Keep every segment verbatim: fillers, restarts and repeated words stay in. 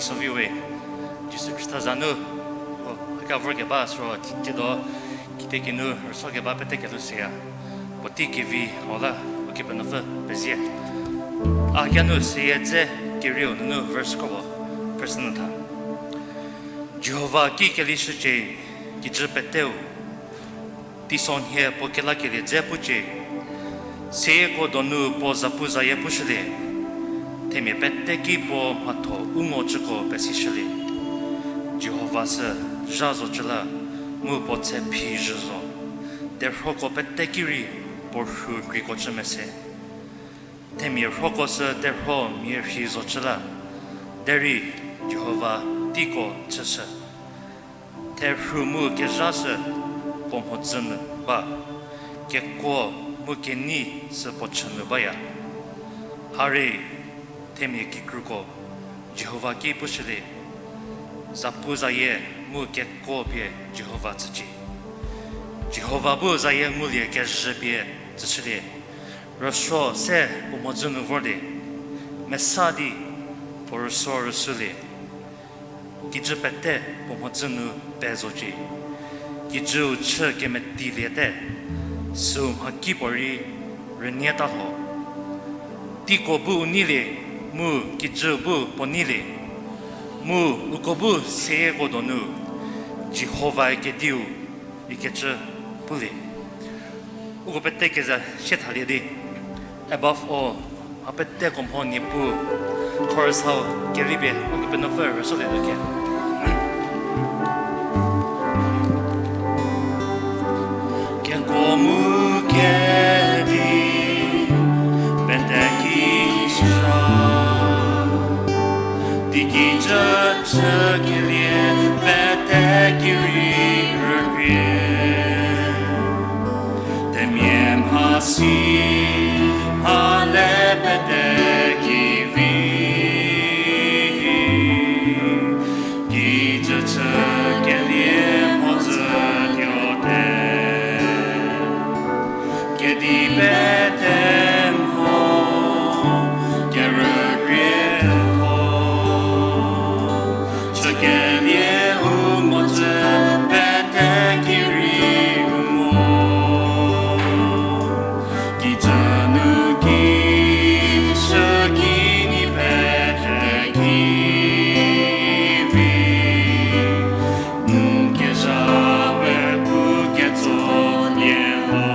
Soviwe, Jisu Khrista za nu, o, haka vorkeba süro, tsiedo, kitiekinu rüsuokeba pete kelhou seya, puotei kevi hau la, Ukepenuopfü pezie. A kinu seyie dze kerieu nunu verse kropuo, person tha. Jihova ki kelishücie, kijü peteu, teisonhie puo kelakelie dze pucie, seyieko donu puo zapuzayie pushülie, themia pete ki puo mhatho u ngocüko pesishülie. Jihova sü zha zocü la, mu puo tsephi zhü zo. Terhuoko pete ki rei puo rhu kreiko cü mese. Themia rhuoko sü terhuo mia rhi zocü la, derei Jihova teiko chüshü. Therhu mu kezha sü puo mhodzü nu ba, kekuo mu kenei sü puo chü nu baya. Harie, themia kikruko Jihova ki pushülie, zapuzayie mu kekuo pie Jihova tsücie. Jihova bu zayie ngulie kezhü pie tsüshülie. Rüsuo se puo mhodzü nu vorlie, mesa di puo rüsuo rüsuolie. Kijü pete puo mhodzü nu pezocie. Kijüu chü kemediliete, süu mhakipuorei rünieta lho. Teiko bu u neilie, mu kijü bu puo neilie, mu uko bu seyieko donu Jihovae kediu ikecü pulie. Uko pete keza sie thalie di. Above all, mha peteko mho Niepuu, chorus hau kelipie Ukepenuopfü rüsuolietuo kie. Kekuo mu kedi pete ki zha, teikijü chükelie pete ki rei rükrie. Themia mhasi ha le pete ki vi, kijü chükelie mhodzü tuote. Kedi pete mho, kerükrie tho, chükelie u mhodzü pete ki rei u mo. Kijü nu ki shü ki ni pete ki vi, n kezha we pu ketso nie ho.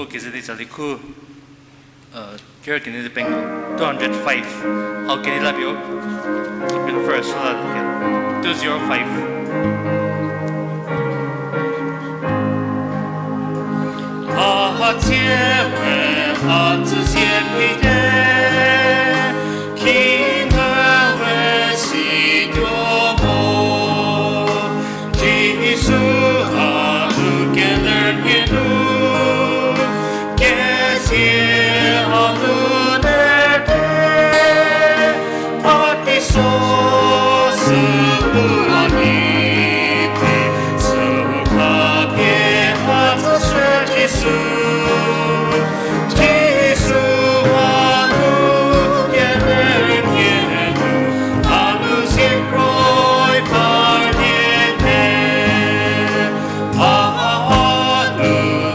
Okay, zedi tsali khu, uh, kerü kenie di pengou, two hundred five. Hau kenie la pie-o. Pengou first la, okay. Two zero five. A ha tsie we a tsü zie phi te, khinga we si tuo mo. Jisu a nu keler mia nu, kezie a nu nerte, a teiso sü nu a ni phi, sü ka pie a tsü sü Jisu. Jisu a nu keler mia nu, a nu zie kroi parliete. A ha a nu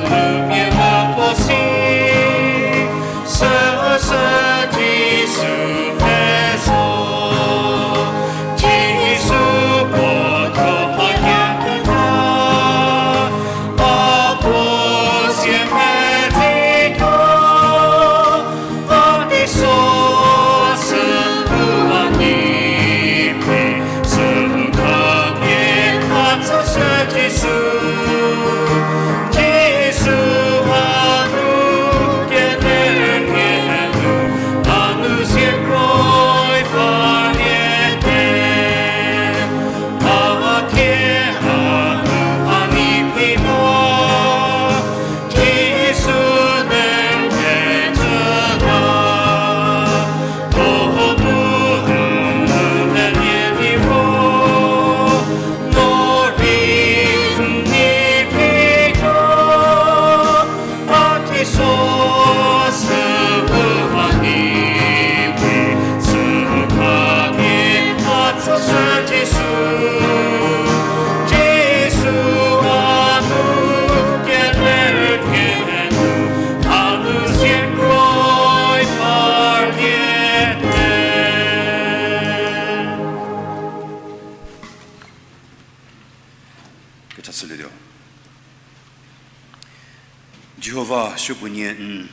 nu pie mo puo si, sü sü Jisu pfhe zo. Jisu puo thuo parliete ta, a puo sie mhie di tuo. A teiso sü nu a ni phi, sü ka pie a tsü sü Jisu. Jisu a nu keler mia nu, a nu zie kroi parliete. A ha thie a nu a ni phi mo, Jisu ne kecü la, o bu nu nu ne nie di ro, morei n ni phi tuo. A teiso sü nu a ni phi, sü ka pie a tsü sü Jisu. Jisu a nu keler mia nu, a nu zie kroi parliete. Kecha chülietuo. Jihova, supuonie n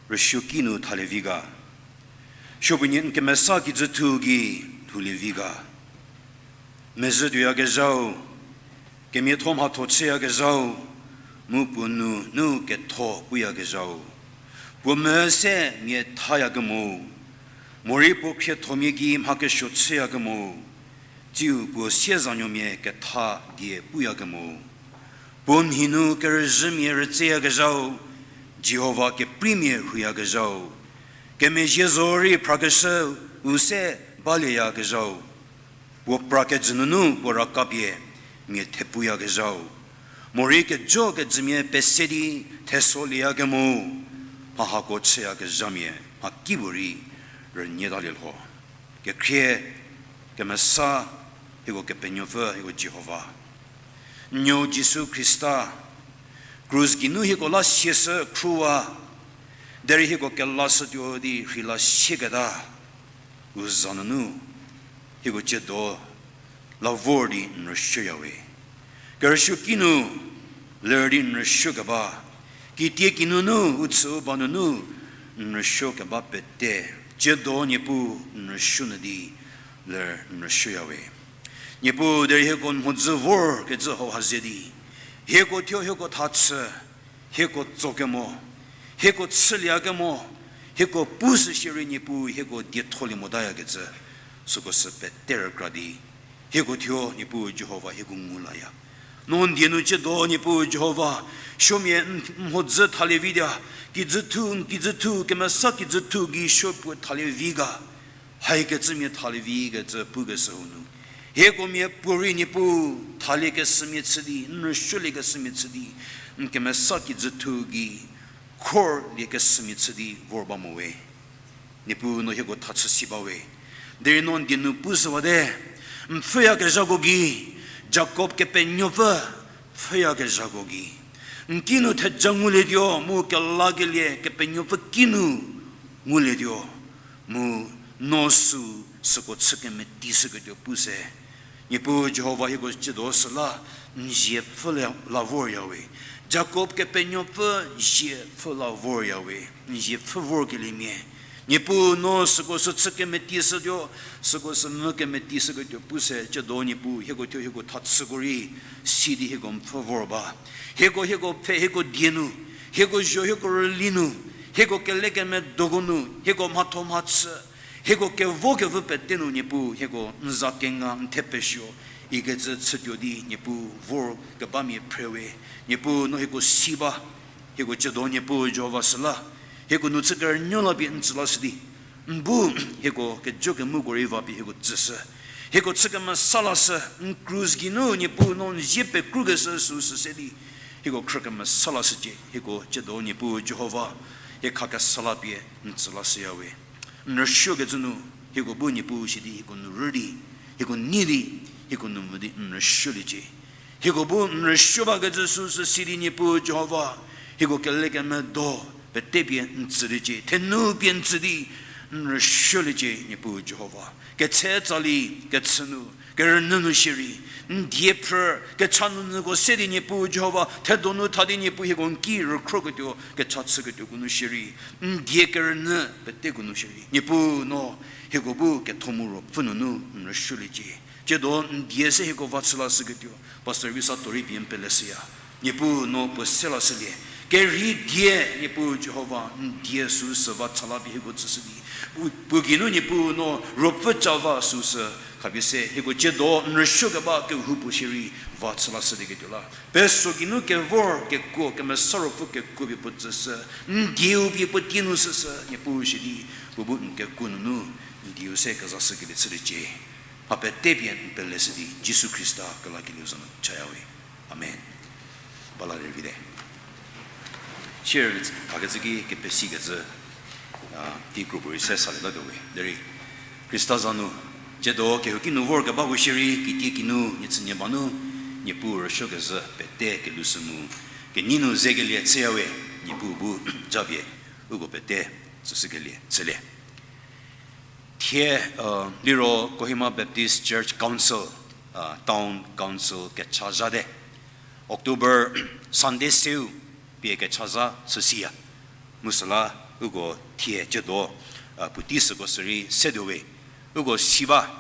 rüsuoki nu thalie vi ga? Supuonie n kemesa kijüthu gei lhoulie vi ga? Mezhü tuoyakezhau, kemiatho mhatho chüyakezhau, mu puo nou nu ketho puyakezhau, puo mese mia thayakemo, morei puo khriethomia gei mha kesuo chüyakemo, tsiu puo siezanuomia ketha die puyakemo, puo mhi nu kerüzhümia rütseyakezhau, Jihova keprimia rhuyakezhau, kemezhie zorei phrakeshü u se balieyakezhau, puo pra kejü nunu puo rakapie mia thepuyakezhau, morei kejo kejümia pese di theso lieyakemo, mha hako chüyakezhamia mhakipuorei rünyie talie lho. Kekhrie, kemesa, hieko Kepenuopfü, hieko Jihova. N nuo Jisu Khrista krus geinu hieko la siashü khruwa, derei hieko kelashütuo di rheila sieketa u za nunu, hieko tsiedo la vor di n rüsuoyawe. Kerüsuoki nu ler di n rüsuokeba, kitie kinunu u chüu ba nunu n rüsuokeba pete, tsiedo Niepuu n rüsuo nyü di ler n rüsuoyawe. Niepuu derei hieko n mhodzü vorkecü hauha ze di, hieko thuo hieko thachü, hieko tsokemo, hieko chüliekemo, hieko pushü shierei Niepuu hieko dietholie motayakecü, süko sü pete rükra di, hieko thuo Niepuu Jihova hieko ngu laya. No n die nu tsiedo Niepuu Jihova, suomia n mhodzü thalie vi dia, kijüthu, n kijüthu, kemesa kijüthu gei suo puo thalie vi ga, haikecümia thalie vi kecü pukeshüu nu, Hieko mia puorei Niepuu, thalie kesümia chü di, n rüsuolie kesümia chü di, n kemesa kijüthu gei, khorlie kesümia chü di vor ba mo we. Niepuu no hieko thachü si ba we. Derei no n die nu pushüwate, n pfhüyakezhako gei, Jakob Kepenuopfü pfhüyakezhako gei, n kinu theja ngulietuo, mu kelakelie Kepenuopfü kinu ngulietuo, mu no süu süko chü kemeteishüketuo pu se. Niepuu Jihova hieko tsiedo süla, n zie pfhü la vorya we. Jakob Kepenuopfü zie pfhü la vorya we. N zie pfhü vorkeliemia, Niepuu no süko sü chü kemeteishütuo, süko sü mvü kemeteishüketuo pu se. Tsiedo Niepuu hieko thuo hieko thachüko rei si di hieko n pfhü vor ba. Hieko, hieko pfhe, hieko die nu, hieko zho, hieko rüli nu, hieko kelekemedoko nu, hieko mhatho mhachü, hieko kevokevü pete nu Niepuu hieko n za kenga n thepesuo ikecü chütuo di Niepuu vor kebamia phre we. Niepuu no hieko si ba, hieko tsiedo Niepuu Jihova süla, hieko nu chü kerünuo la pie n tsü lashü di, n bu hieko kejo kemuko rei va pie hieko tsüshü. Hieko chü kemesa lashü, n krus geinu Niepuu no n zie pekrukeshü süu sü se di, hieko khrü kemesa lashücie. Hieko tsiedo Niepuu Jihova, hie khakesa la pie n tsü lashüya we. N rüsuokecü nu, hieko bu Niepuu shi di hieko nu rü di, hieko nei di, hieko nu mvü di n rüsuoliecie. Hieko bu n rüsuo bakecü süu sü si di Niepuu Jihova, hieko kelekemedo pete pie n tsüliecie, thenu pie n tsü di n rüsuoliecie Niepuu Jihova. Ketse tsali, kechü nu, kerünyü nu shierei, n die phrü, kecha nunyüko se di Niepuu Jihova, thedonu tha di Niepuu hieko n ki rükhroketuo, kecha chüketuoko nu shierei, n die kerünyü peteko nu shierei, Niepuu no hieko bu ketho mu ruopfü nunu n rüsuoliecie. Tsiedo n die se hieko va chü lashüketuo, Pastor Visa Tori pie n peleshüya. Niepuu no puo se lashülie. Kerhei die, Niepuu Jihova, n die süu sü va cha la pie hieko tsüshü di, u, puo geinu Niepuu no ruopfü ca va süu sü khapie se hieko tsiedo n rüsuokeba kehoupuo shierei va chü lashülieketuo la, peso geinu kevor kekuo, Kemesa Ruopfü kekuo pie puo tsüshü, n dieu pie puo tie nu shüshü Niepuu shi di, puo bu n kekuo nunu n dieu se kezashükelie chüliecie. Mha pete pie n peleshü di Jisu Khrista kelakelieu za nu chaya we. Amen. Bala rei vite. Share khakecü ki kepesikecü, a, tei kropuorei se salietatuo we. Derei Khrista za nu, tsiedo kehouki nu vorkebako shierei, kitiekinu, nietsünie ba nu, Niepuu rüsuokezhü pete kelushü mu, kenei nu zekelie chüya we, Niepuu bu japie uko pete tsüshükelie chülie. Thie, liro Kohima Baptist Church Council, Town Council kecha zhate. October Sunday seu pie kecha zha chüsiya. Mu süla uko thie tsiedo, puotei süko sürei setuo we. Uko si ba,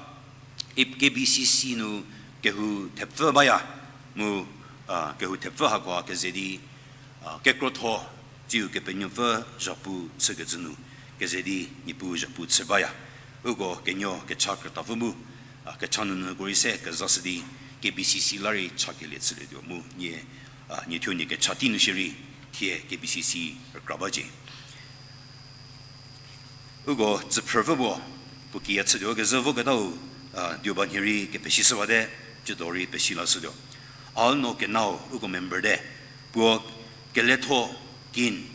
I, K B C C nu kehou thepfü baya. Mu, kehou thepfü hakoa keze di, kekrotho, tsiu Kepenuopfü zhapu chükecü nu keze di Niepuu zhapu chü baya. Uko kenuo kecha krütapfü mu, kecha nunyüko rei se kezashü di K B C C la rei chakelie chülietuo mu nie, nie thuo nie kecha tei nu shierei thie K B C C rükra bacie. Uko tsüphrüpfü puo, puo kiya chütuo kezhü voketau, diu ba nhie rei kepesishüwate, tsiedo rei pesi lashütuo. Alno Kenao uko member te, puo keletho kin,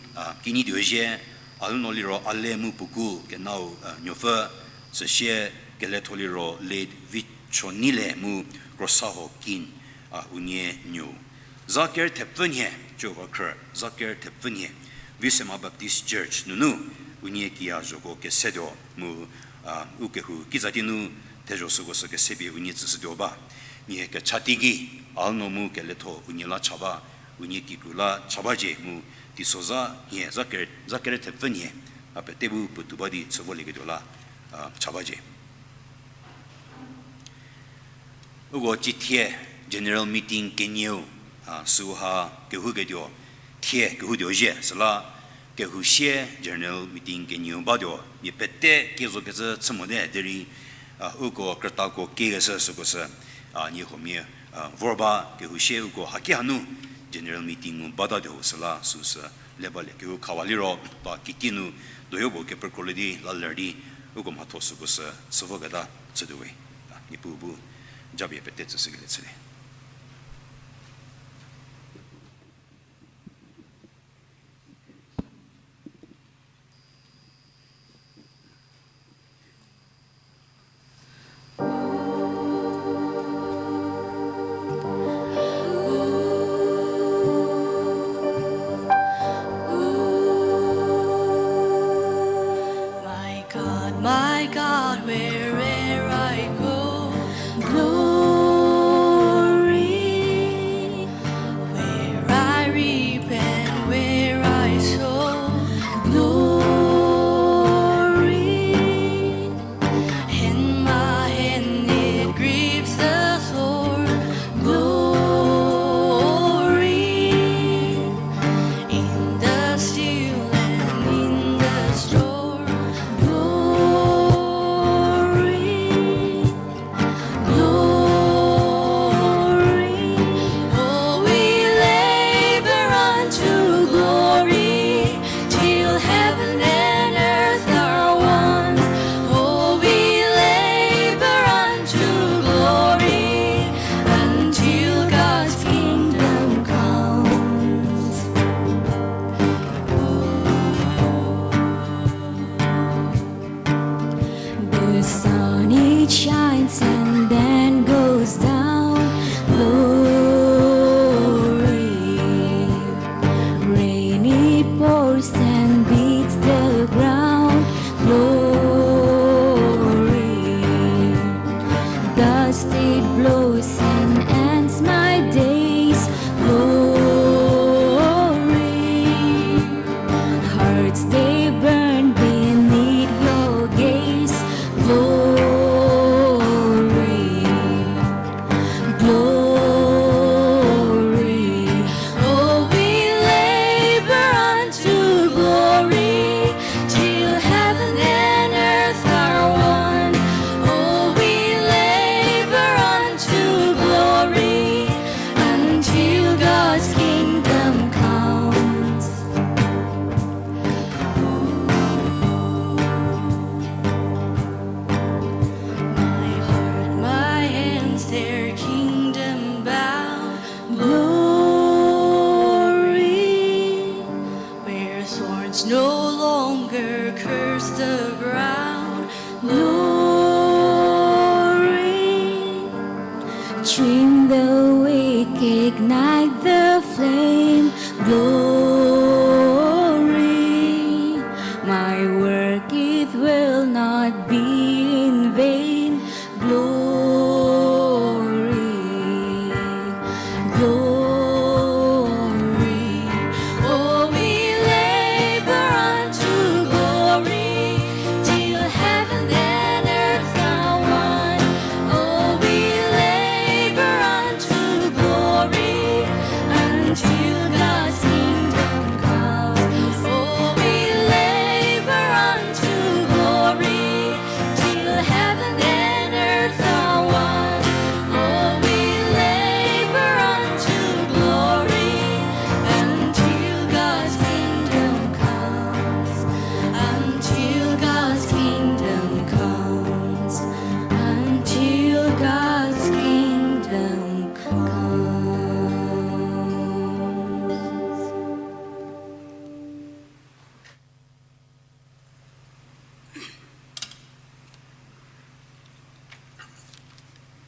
kinyi tuo zie, Alno liro Ale mu Puoku Kenao, nuopfü, süsie keletho liro late Vichonile mu Krosaho kin, unie nuo. Za ker thepfü nhie, Jowa khrü, za ker thepfü nhie, Viswema Baptist Church nunu, unie kiya zhoko kesetuo mu, u kehou kizatie nu thezho süko sü kesepie unie tsüshütuo ba. Nie kecha teiki, Alno mu keletho unie la cha ba, unie kikru la cha bacie mu, teiso za nhie, za ker, za ker thepfü nhie, a pete bu puotou ba di chü volieketuo la, cha bacie. Uko cithie general meeting kenieu, süha kehouketuo, thie kehoutuo zhie, süla kehou sie general meeting kenieu batuo, mia pete kie zokecü chü mote derei, uko krütako kiekeshü süko sü, nie huomia, vor ba kehou sie uko haki hanu general meeting ngu batatuo süla süsü le balie kehou khawa liro, pa kiti nu doyo puo kepekrolie di la ler di, uko mhatho süko sü chü voketa chütuo we. Niepuu bu Japie pete tsüshükelie chülie. My God, my God, where'er I go, glory. Where I reap and where I sow, glory. In my hand it grips the thorn, glory. In the still and in the storm, glory, glory. Oh, we labor unto glory, till heaven and earth are one. Oh, we labor unto glory, until God's kingdom comes. The sun, it shines and then goes down. Glory. Rain, it pours and beats the ground. Glory. Dust, it blows and ends my days. Glory. Hearts, they burn beneath your gaze. Glory, glory. Oh, we labor unto glory, till heaven and earth are one. Oh, we labor unto glory, until God's kingdom comes. My heart, my hands, their kingdom bound. Glory, where thorns no longer curse the ground. Glory, trim the wick, ignite the flame. Glory, my work, it will not be in vain. Glory, glory. Oh, we labor unto glory, till heaven and earth are one. Oh, we labor unto glory, until God's kingdom comes. Oh, we labor unto glory, till heaven and earth are one. Oh, we labor unto glory, until God's kingdom comes, until God's kingdom comes, until God's kingdom comes.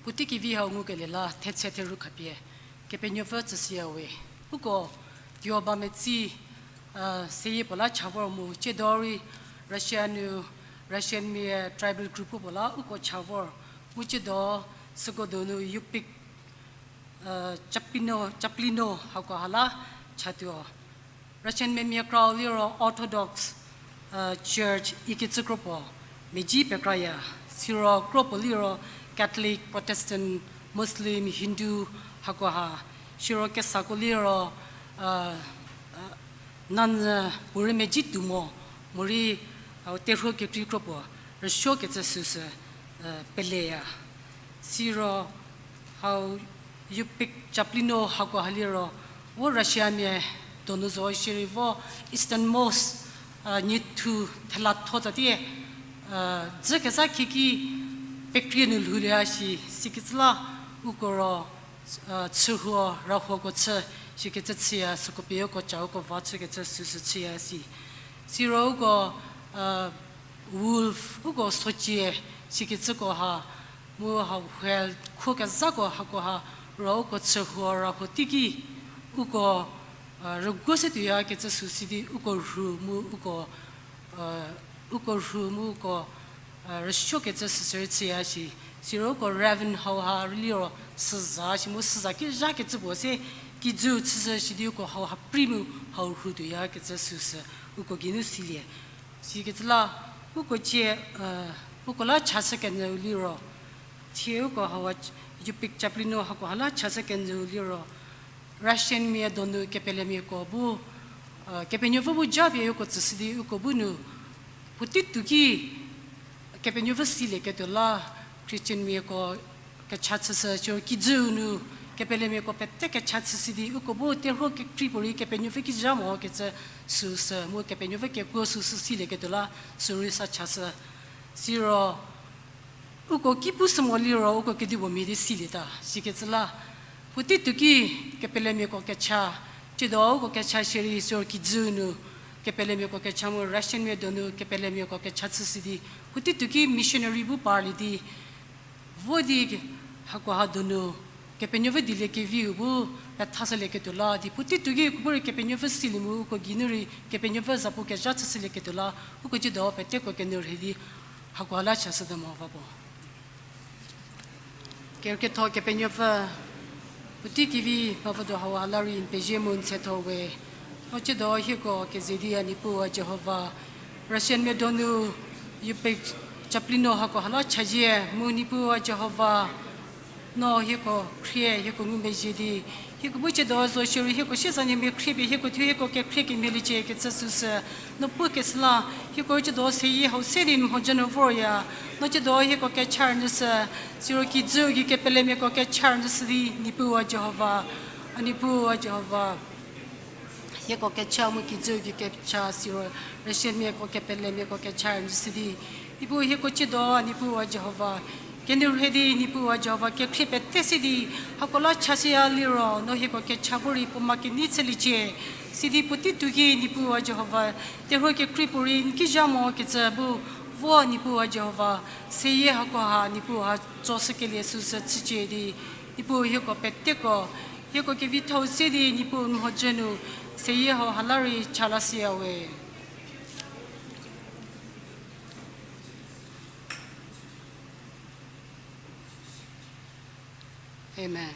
Puotei kevi hau ngukelie la thetse theru khapie Kepenuopfü tsüshüya we. Uko tuo ba metsi, seyie puo la cha vor mu tsiedo rei Russia nu, Russian mia tribal group puo la uko cha vor mu tsiedo süko donu Yupik Chaplino, Chaplino hako ha la chatuo. Russian memia krau liro Orthodox Church ikecü kropuo meji pekraya. Siro kropuo liro Catholic, Protestant, Muslim, Hindu hako ha. Siro kesako liro nanyü puorei meji tuo mo, morei terhuo kekrei kropuo rüsuokecü süsü peleya. Siro hau Yupik Chaplino hako ha liro, vo Russia mia donu zo shierei vo easternmost, niethu thela tho tsatie, dzü keza khieki Pekrie nu lhoulie a shi, sikecü la uko ro, chühuo rahuoko chü, sikecü chüya, süko pie uko ca uko va chükecü süsü chüya si. Siro uko, wolf, uko socie, sikecüko ha, mu ha whale, khuo kezhako hako ha, ro uko chühuo rahuo teiki, uko, rüguo se tuoyakecü sü si di uko rhu mu uko, uko rhu mu uko, rüsuokecü süsü rei chüya shi. Siro uko raven hau ha rei liro süza shi mu süza ki zhakecü puo se kijü chüshü shi di uko hau ha pri mu hau rhu tuoyakecü süsü uko geinu silie. Sikecü la uko cie, uko la chashü kenyüu liro, thie uko hau, Yupik Chaplin-u hako ha la chashü kenyüu liro, Russian mia donu kepelemiako bu, Kepenuopfü bu japie uko tsüshü di uko bu nu, puotei tuoki Kepenuopfü silieketuo la, Christian miako kecha chüshü, siro kijüu nu kepelemiako pete kecha chüshü di uko bu terhuo kekrei puorei Kepenuopfü ki zha mokecü süsü mu Kepenuopfü kekuo süsü silieketuo la, sürei sa chashü. Siro uko ki pushü mo liro uko kedipuo mhie di silieta, sikecü la puotei tuoki kepelemiako kecha, tsiedo uko kecha shierei siro kijüu nu kepelemiako kecha mu Russian mia donu kepelemiako kecha chüshü di, puotei tuoki missionary bu parlie di, vo di hako ha donu Kepenuopfü dieliekeviu bu pethashülieketuo la di puotei tuoki uko bu rei Kepenuopfü silie mu uko geinu rei Kepenuopfü zapu kezha chüshülieketuo la, uko tsiedo peteko kenyü rhei di hako ha la chashüte mo va puo. Kerükrietho Kepenuopfü, puotei kevi mha vodo hau ha la rei n pezie mu n tsetho we. No tsiedo hieko keze di a Niepuu a Jihova, Russian mia donu Yupik Chaplin-u hako ha la chazhie mu Niepuu a Jihova, no hieko khrie, hieko ngumezhie di, hieko bu tsiedo zo shierei hieko siezanuomia khriepie hieko thuo hieko kekhrie kemhie liecie kecü süsü, no pukeshü la, hieko tsiedo seyie hau se di n mhodzü nu vorya, no tsiedo hieko kecha rünyüshü, siro kijüu gei kepelemiako kecha rünyüshü di Niepuu a Jihova, a Niepuu a Jihova. Hieko kecha mu kijüu gei kecha siro Russian miako kepelemiako kecha rünyüshü di, Niepuu hieko tsiedo a Niepuu a Jihova, kenyü rhei di Niepuu a Jihova kekhrie pete si di, hako la chashüya liro no hieko kecha bu rei puo ma kenei chüliecie. Sidi puotei tuoki Niepuu a Jihova, terhuo kekrei puorei n ki zha mokecü bu vo Niepuu a Jihova, seyie hako ha Niepuu ha tsoshükelie süsü chücie di, Niepuu hieko peteko, hieko kevithau se di Niepuu n mhodzü nu, seyie hau ha la rei cha lashüya we. Amen.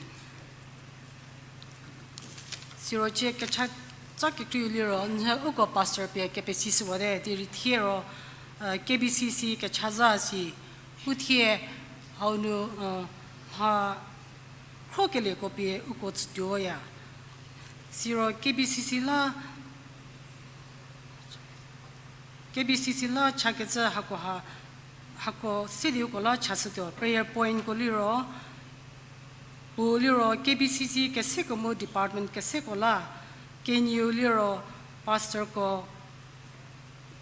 Siro cie kecha tsa kekreiu liro, n uko pastor pie kepesishüwate, derei thie ro, K B C C kecha za si, u thie hau nu, mha khrokelieko pie uko tsütuoya. Siro K B C C la, K B C C la chakecü hako ha, hako se di uko la chashütuo. Prayer pointko liro, puo liro K B C C keseko mu department keseko la, kenieu liro pastorko,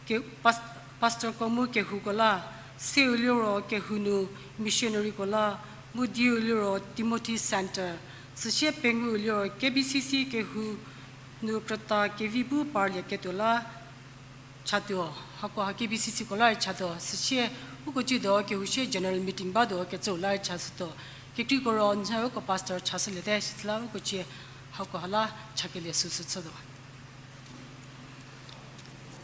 ke, pas-, pastorko mu kehouko la, seu liro kehou nu missionaryko la, mu diu liro Timothy Center, süsie pengou liro K B C C kehou nu krüta kevi bu parlieketuo la chatuo, hako ha K B C C ko la rei chatuo, süsie uko tsiedo kehou sie general meeting batuo kecüu la rei chashütuo. Kekreiko ro n uko pastor chashüliete, sitse la uko cie hako ha la chakelie süsü chütuo.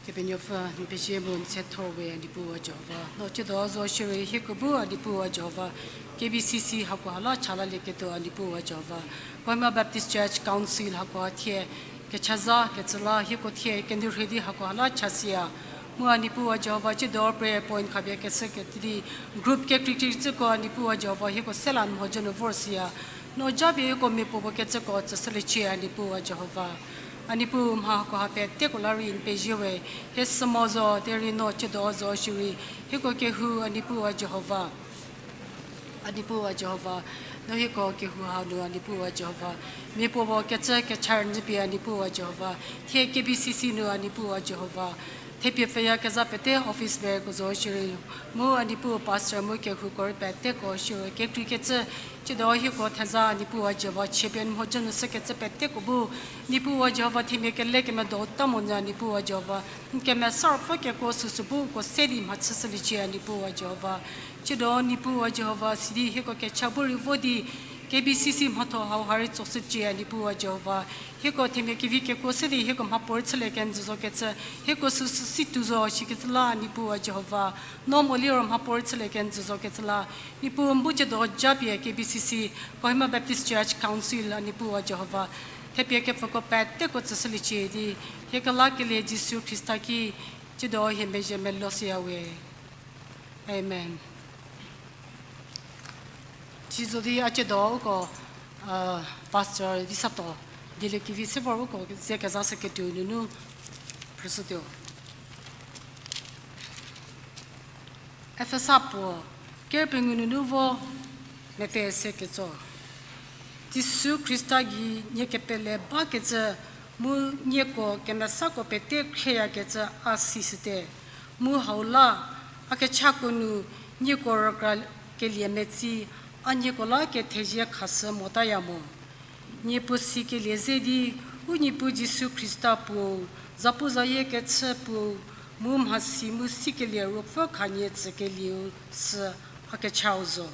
Kepenuopfü, n pezie mu n se thor we, a Niepuu a Jihova. No tsiedo zo shierei hieko bu a Niepuu a Jihova, K B C C hako ha la chalalieketuo a Niepuu a Jihova, Kohima Baptist Church Council hako ha thie kechazakecü la hieko thie kenurhie di hako ha la chashüya. Mu a Niepuu a Jihova, tsiedo prayer point khapie keshü keti di group kekreikrei tsüko a Niepuu a Jihova hieko se la n mhodzü nu vorshüya. No japie hieko miapuopuo kecüko tsüshüliecie a Niepuu a Jihova. A Niepuu mha hako ha peteko la rei n pezie we, hie sü mo zo derei no tsiedo zo shierei hieko kehou a Niepuu a Jihova. A Niepuu a Jihova, no hieko kehou hau nu a Niepuu a Jihova, miapuopuo kecü kecha rünyüpie a Niepuu a Jihova, thie K B C C nu a Niepuu a Jihova, Thepie pfhüyakezha pete office bearerko zo shierei, mu a Niepuu pastor mu kehouko rei peteko shierei kekreikecü, tsiedo hieko theza a Niepuu a Jihova chiepie n mhodzü nu sükecü peteko bu, Niepuu a Jihova themia kele kemedo ta monyü a Niepuu a Jihova, n kemesa ruopfü kekuo süsü bu uko se di mhachüshüliecie a Niepuu a Jihova. Tsiedo Niepuu a Jihova sidi hieko kecha bu rei vo di, K B C C mhatho hauha rei tsoshücie a Niepuu a Jihova. Hieko themia kevi kekuo se di hieko mhapuorei chülie kenjü zokecü, hieko süsü si tuo zo shikecü la a Niepuu a Jihova. No moliro mhapuorei chülie kenjü zokecü la, Niepuu n bu tsiedo japie K B C C, Kohima Baptist Church Council a Niepuu a Jihova, thepie kepfüko peteko tsüshüliecie di, hie kelakelie Jisu Khrista ki, tsiedo hie mezhie meloshüya we. Amen. Sizo di a tsiedo uko, uh, Pastor Visato, dieliekevi se vor uko ze kezashüketuo nunu phrüshütuo. Efesa puo, ker pengou nunu vo mepfü se ketso. Jisu Khrista gei nie kepele bakecü mu nieko kemesako pete khrieyakecü a sishüte. Mu hau la, a kechako nu nieko rükra kelie metsi, a nieko la kethezie khashü motaya mo. Nie puo sikelie ze di, u Niepuu Jisu Khrista Puou, zapuzayie kechü Puou, mu mhasi mu sikelie Ruopfü khanie tsükelieu sü a kechau zo.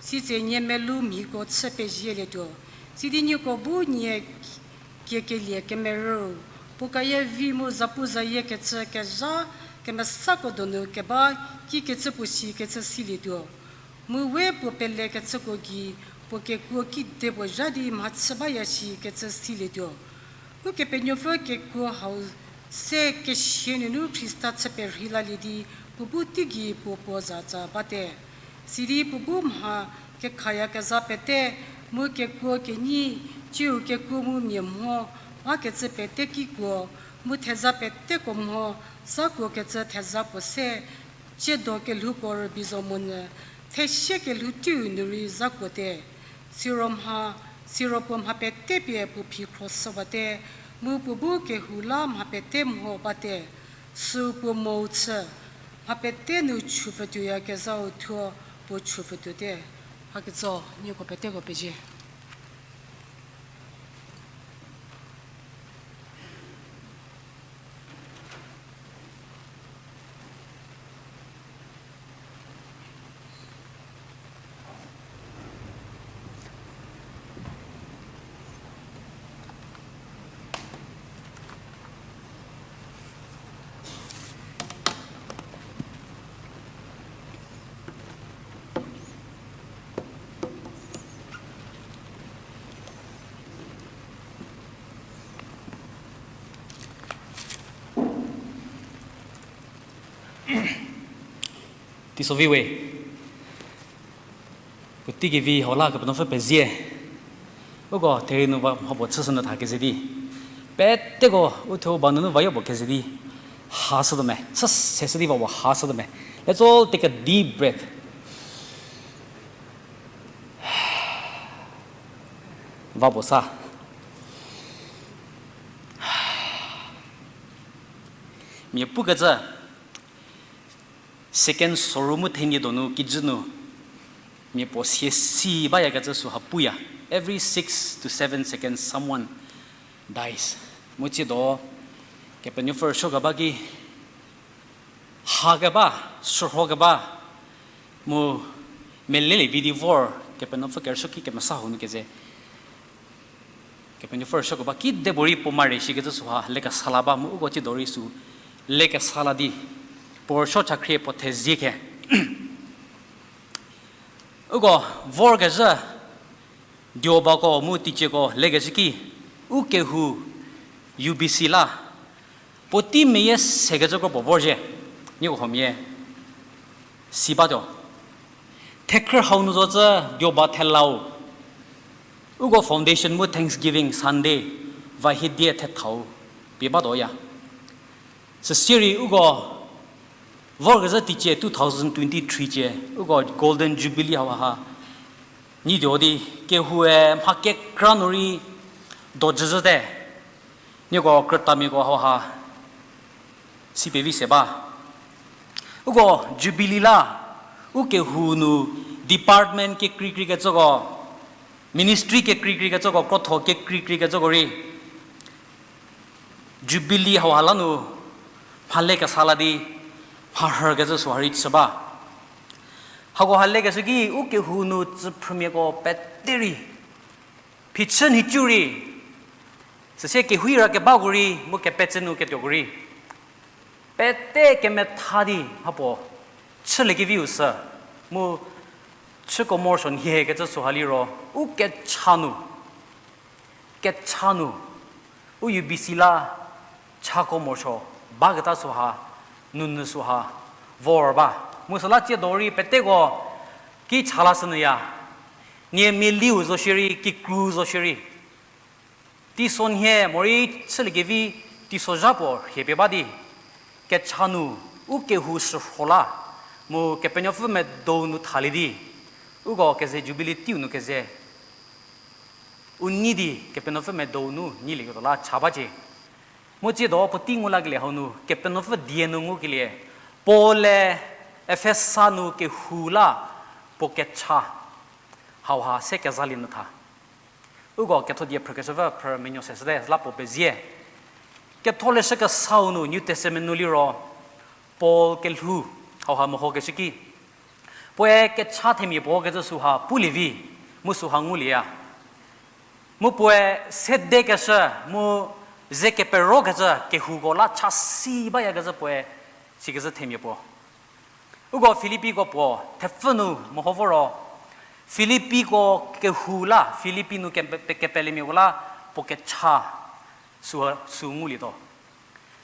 Sitse nie melou mhiko chü pezielietuo, sidi nieko bu nie kiekelie kemerüu, puo kayie vi mu zapuzayie kechü kezha kemesako donu keba kikecü puo sikecü silietuo. Mu we puo pelekecüko gei puo kekuo kidepuo zha di mhachü baya shikecü silietuo. Ukepenuopfü kekuo hau se kesia nunu Khrista chü perhei lalie di puo bu teigei puo puo zatsa bate. Sidi puo bu mha kekhayakezha pete, mu kekuo kenyi, tsiu kekuo mu mia mho, bakecü pete kikuo, mu theza peteko mho, zakuokecü theza puo se, tsiedo kelhouko rübei zo monyü, thesie kelhou teiu nu rei zakuote. Siro mha, siro puo mha pete pie puo phi khroshüwate, mu puo bu kehou la mha pete mho bate, süu puo mou chü, mha pete nu chupfütuoyakezhau thuo puo chupfütuote. Haketso, nieko peteko pezie. Teisovi we. Puotei kevi hau la Kepenuopfü pezie. Uko therie nu va mhapuo chüshünyü tha keze di, peteko uthuo ba nunu va yopuo keze di, hashütuo me, chü se shü di va puo hashütuo me. Let's all take a deep breath. Va puo sa. Mia pukecü, second soru mu thenie donu kijü nu, mia puo sie si bayakecü süha puya. Every six to seven seconds, someone dies. Mu tsiedo, Kepenuopfü rüsuokeba ki, hakeba, shürhokeba, mu melelie vi di vor, Kepenuopfü kerüsuo ki kemesa hau nu keze. Kepenuopfü rüsuokeba kidepuorei puo mare shikecü süha lekesa la ba mu uko tsiedo rei sü lekesa la di, puo rüsuo chakhrie puo thezie khe. Uko vorkezhü, diobako mu teicieko lekeshü ki, u kehou U B C la, puotei meyie sekecü kro puo vorzhie, nieko huomia si batuo. Thekhrü hau nu zocü dioba thelau. Uko foundation mu Thanksgiving Sunday, va hiedie thethau pie batuoya. Süsierei uko vorkezhü teicie two thousand twenty-three cie, uko Golden Jubilee hauha, nyi dio di kehoue mha kekra nu rei dojüzhüte. Nieko krütamiako hauha Si pevi se ba. Uko Jubilee la, u kehou nu department kekreikreikecüko, ministry kekreikreikecüko, krotho kekreikreikecüko rei Jubilee hauha la nu mhale kesa la di mharhükecü süha rei chü ba. Hakoha lekeshü ki u kehou nu tsüphrümiako pete rei, phichü nhicu rei, süsie kehoura kebako rei, mu kepetse nu ketuoko rei, pete kemetha di mhapuo chüliekeviu sü, mu chüko morosuo nhie kecü süha liro, u kecha nu, kecha nu, u U B C la chako morosuo baketa süha, nunu süha vor ba. Mu süla tsiedo rei peteko ki cha lashünyüya. Nie mialiu zo shierei, kikru zo shierei, teisonhie morei chüliekevi teisozha puo rhiepie ba di, kecha nu u kehou shürho la, mu Kepenuopfü medou nu thalie di, uko keze Jubilee teiu nu keze u nei di Kepenuopfü medou nu neilieketuo la cha bacie. Mu tsiedo puotei ngu lakelie hau nu Kepenuopfü die nu ngukelie, Paul-e Efesa nu kehou la puo kecha hauha se kezalie nyü tha. Uko Kethodie phrükeshüpfü phrü menuo se shüte, süla puo pezie. Ketholeshü kesau nu New Testament nu liro, Paul kelhou hauha mehokeshü ki, puoe kecha themia puo kecü süha pulie vi, mu süha ngulieya. Mu puoe sedekeshü, mu ze keperokecü kehouko la chasi bayakecü puoe sikecü themia puo. Uko Filippiko puo thepfü nu meho vo ro, Filippiko kehou la, Filippi nu kepe-, kepelemiako la puo kecha sü, sü ngulietuo.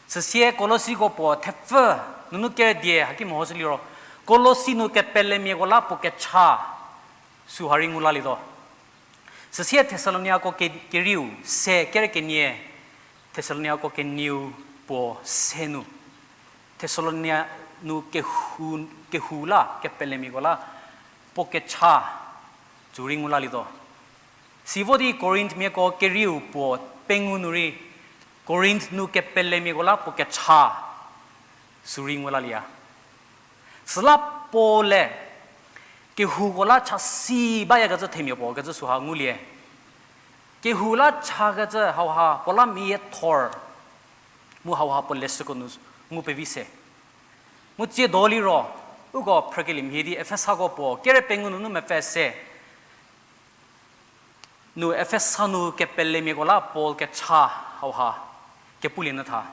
Süsie Kolosiko puo thepfü nunu kere die haki mehoshü liro, Kolosi nu kepelemiako la puo kecha süha rei ngu lalietuo. Süsie Thesaloniako ke-, kerieu se kere kenie, Thesaloniako kenieu puo se nu, Thesalonia nu kehou, kehou la kepelemiako la puo kecha sü rei ngu lalietuo. Sivo di Korinthmiako kerieu puo pengou nu rei, Korinth nu kepelemiako la puo kecha sü rei ngu lalieya. Süla Paul-e kehouko la chasi bayakecü themia puo kecü süha ngulie. Kehou la chakecü hauha puo la miathor, mu hauha puo leshüko nu ngu pevi se. Mu tsiedo liro, uko phrükelie mhie di Efesako puo kere pengou nunu mepfü se nu Efesa nu kepelemiako la Paul kecha hauha kepulie nyü tha.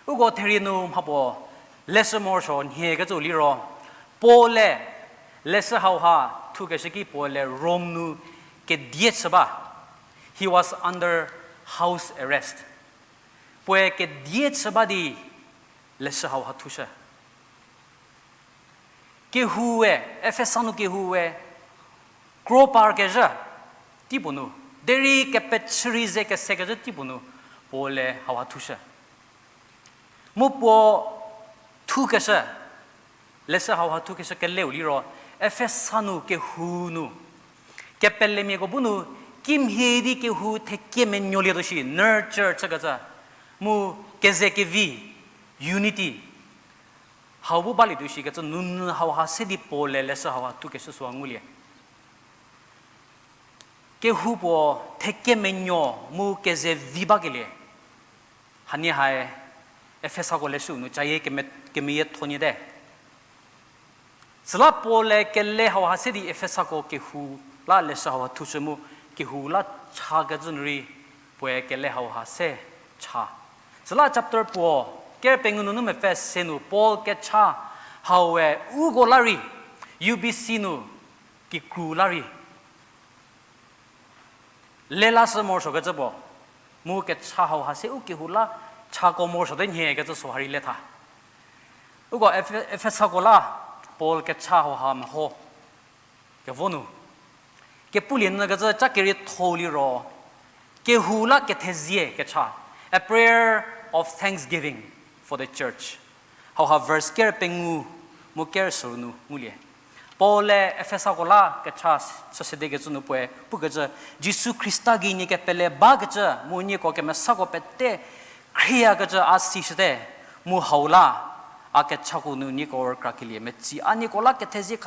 Uko therie nu mhapuo leshü morosuo nhiekecü liro, Paul-e leshü hauha thukeshü ki Paul-e Rom nu kedie chü ba. He was under house arrest. Puoe kedie chü ba di leshü hauha thushü. Kehoue, Efesa nu kehoue, kro parkezhü teipuo nu, derei kepechü rei ze kesekezhü teipuo nu, Paul-e hauha thushü. Mu puo thukeshü, leshü hauha thukeshü keleu liro, Efesa nu kehou nu kepelemiako bu nu, kimhie di kehou thekie menuolietuo shi, nurture chükecü, mu keze kevi, unity hau bu balietuo shikecü nunu hauha se di Paul-e leshü hauha thukeshü süha ngulie. Kehou puo thekie menuo mu keze vi bakelie, hanie hae Efesako leshüu nu cayie keme-, kemeyiethonyüte. Süla Paul-e kele hauha se di Efesako kehou la leshü hauha thushü mu kehou la chakecü nu rei puoe kele hauha se cha. Süla chapter puo kere pengou nunu mepfü se nu Paul kecha haue uko la rei, U B C nu kikru la rei le lashü morosuokecü puo, mu kecha hauha se u kehou la chako morosuote nhiekecü süha rei le tha. Uko Efe-, Efesako la Paul kecha hauha meho kevo nu kepulie nyükecü ca kerietho liro, kehou la kethezie kecha, a prayer of thanksgiving for the church. Hauha verse kere pengou mu kere suru nu ngulie. Paul-e Efesako la kecha chü sedekecü nu puoe pukecü, Jisu Khrista gei nie kepele bakecü mu nieko kemesako pete Khrieyakecü a sishüte, mu hau la, a kechako nu nieko rükrakelie metsi, a nieko la kethezie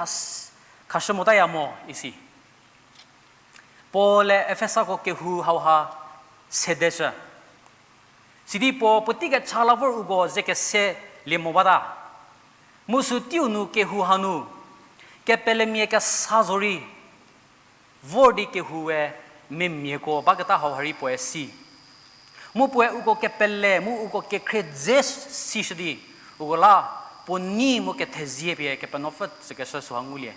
khashü motaya mo, isi. Paul-e Efesako kehou hauha sedeshü. Sidi puo puotei kecha la vor uko ze kese lie mo bata. Mu sü teiu nu kehou hanu, kepelemia kesa zorei, vor di kehoue memiako baketa hauha rei puoe si. Mu puoe uko kepele, mu uko kekhrie dze sishü di, uko la puo nei mu kethezie pie Kepenuopfü tsükeshü süha ngulie.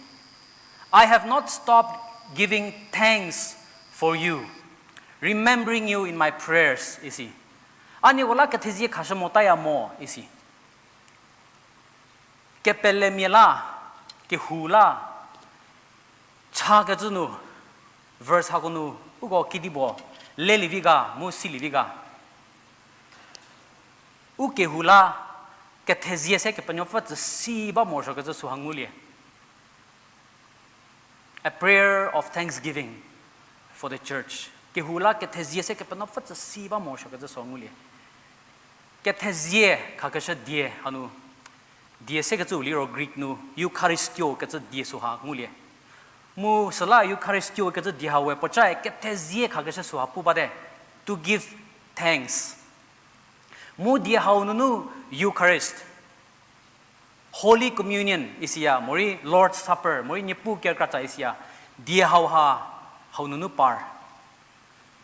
I have not stopped giving thanks for you, remembering you in my prayers, isi. A nieko la kethezie khashü motaya mo, isi. Kepelemia la, kehou la, chakecü nu, verse hako nu, uko kedipuo, lelie vi ga, mu silie vi ga. U kehou la, kethezie se Kepenuopfü tsü si ba morosuokecü süha ngulie. A prayer of thanksgiving for the church. Kehou la kethezie se Kepenuopfü tsü si ba morosuokecü süha ngulie. Kethezie khakeshü die hanu, die sekecüu liro Greek nu Eucharistio kecü die süha ngulie. Mu süla Eucharistio kecü die hawe puocae kethezie khakeshü süha pu bate, to give thanks. Mu die hau nunu Eucharist, Holy Communion isiya, morei Lord's Supper, morei Niepuu kerükratsa isiya, die hauha, hau nunu par.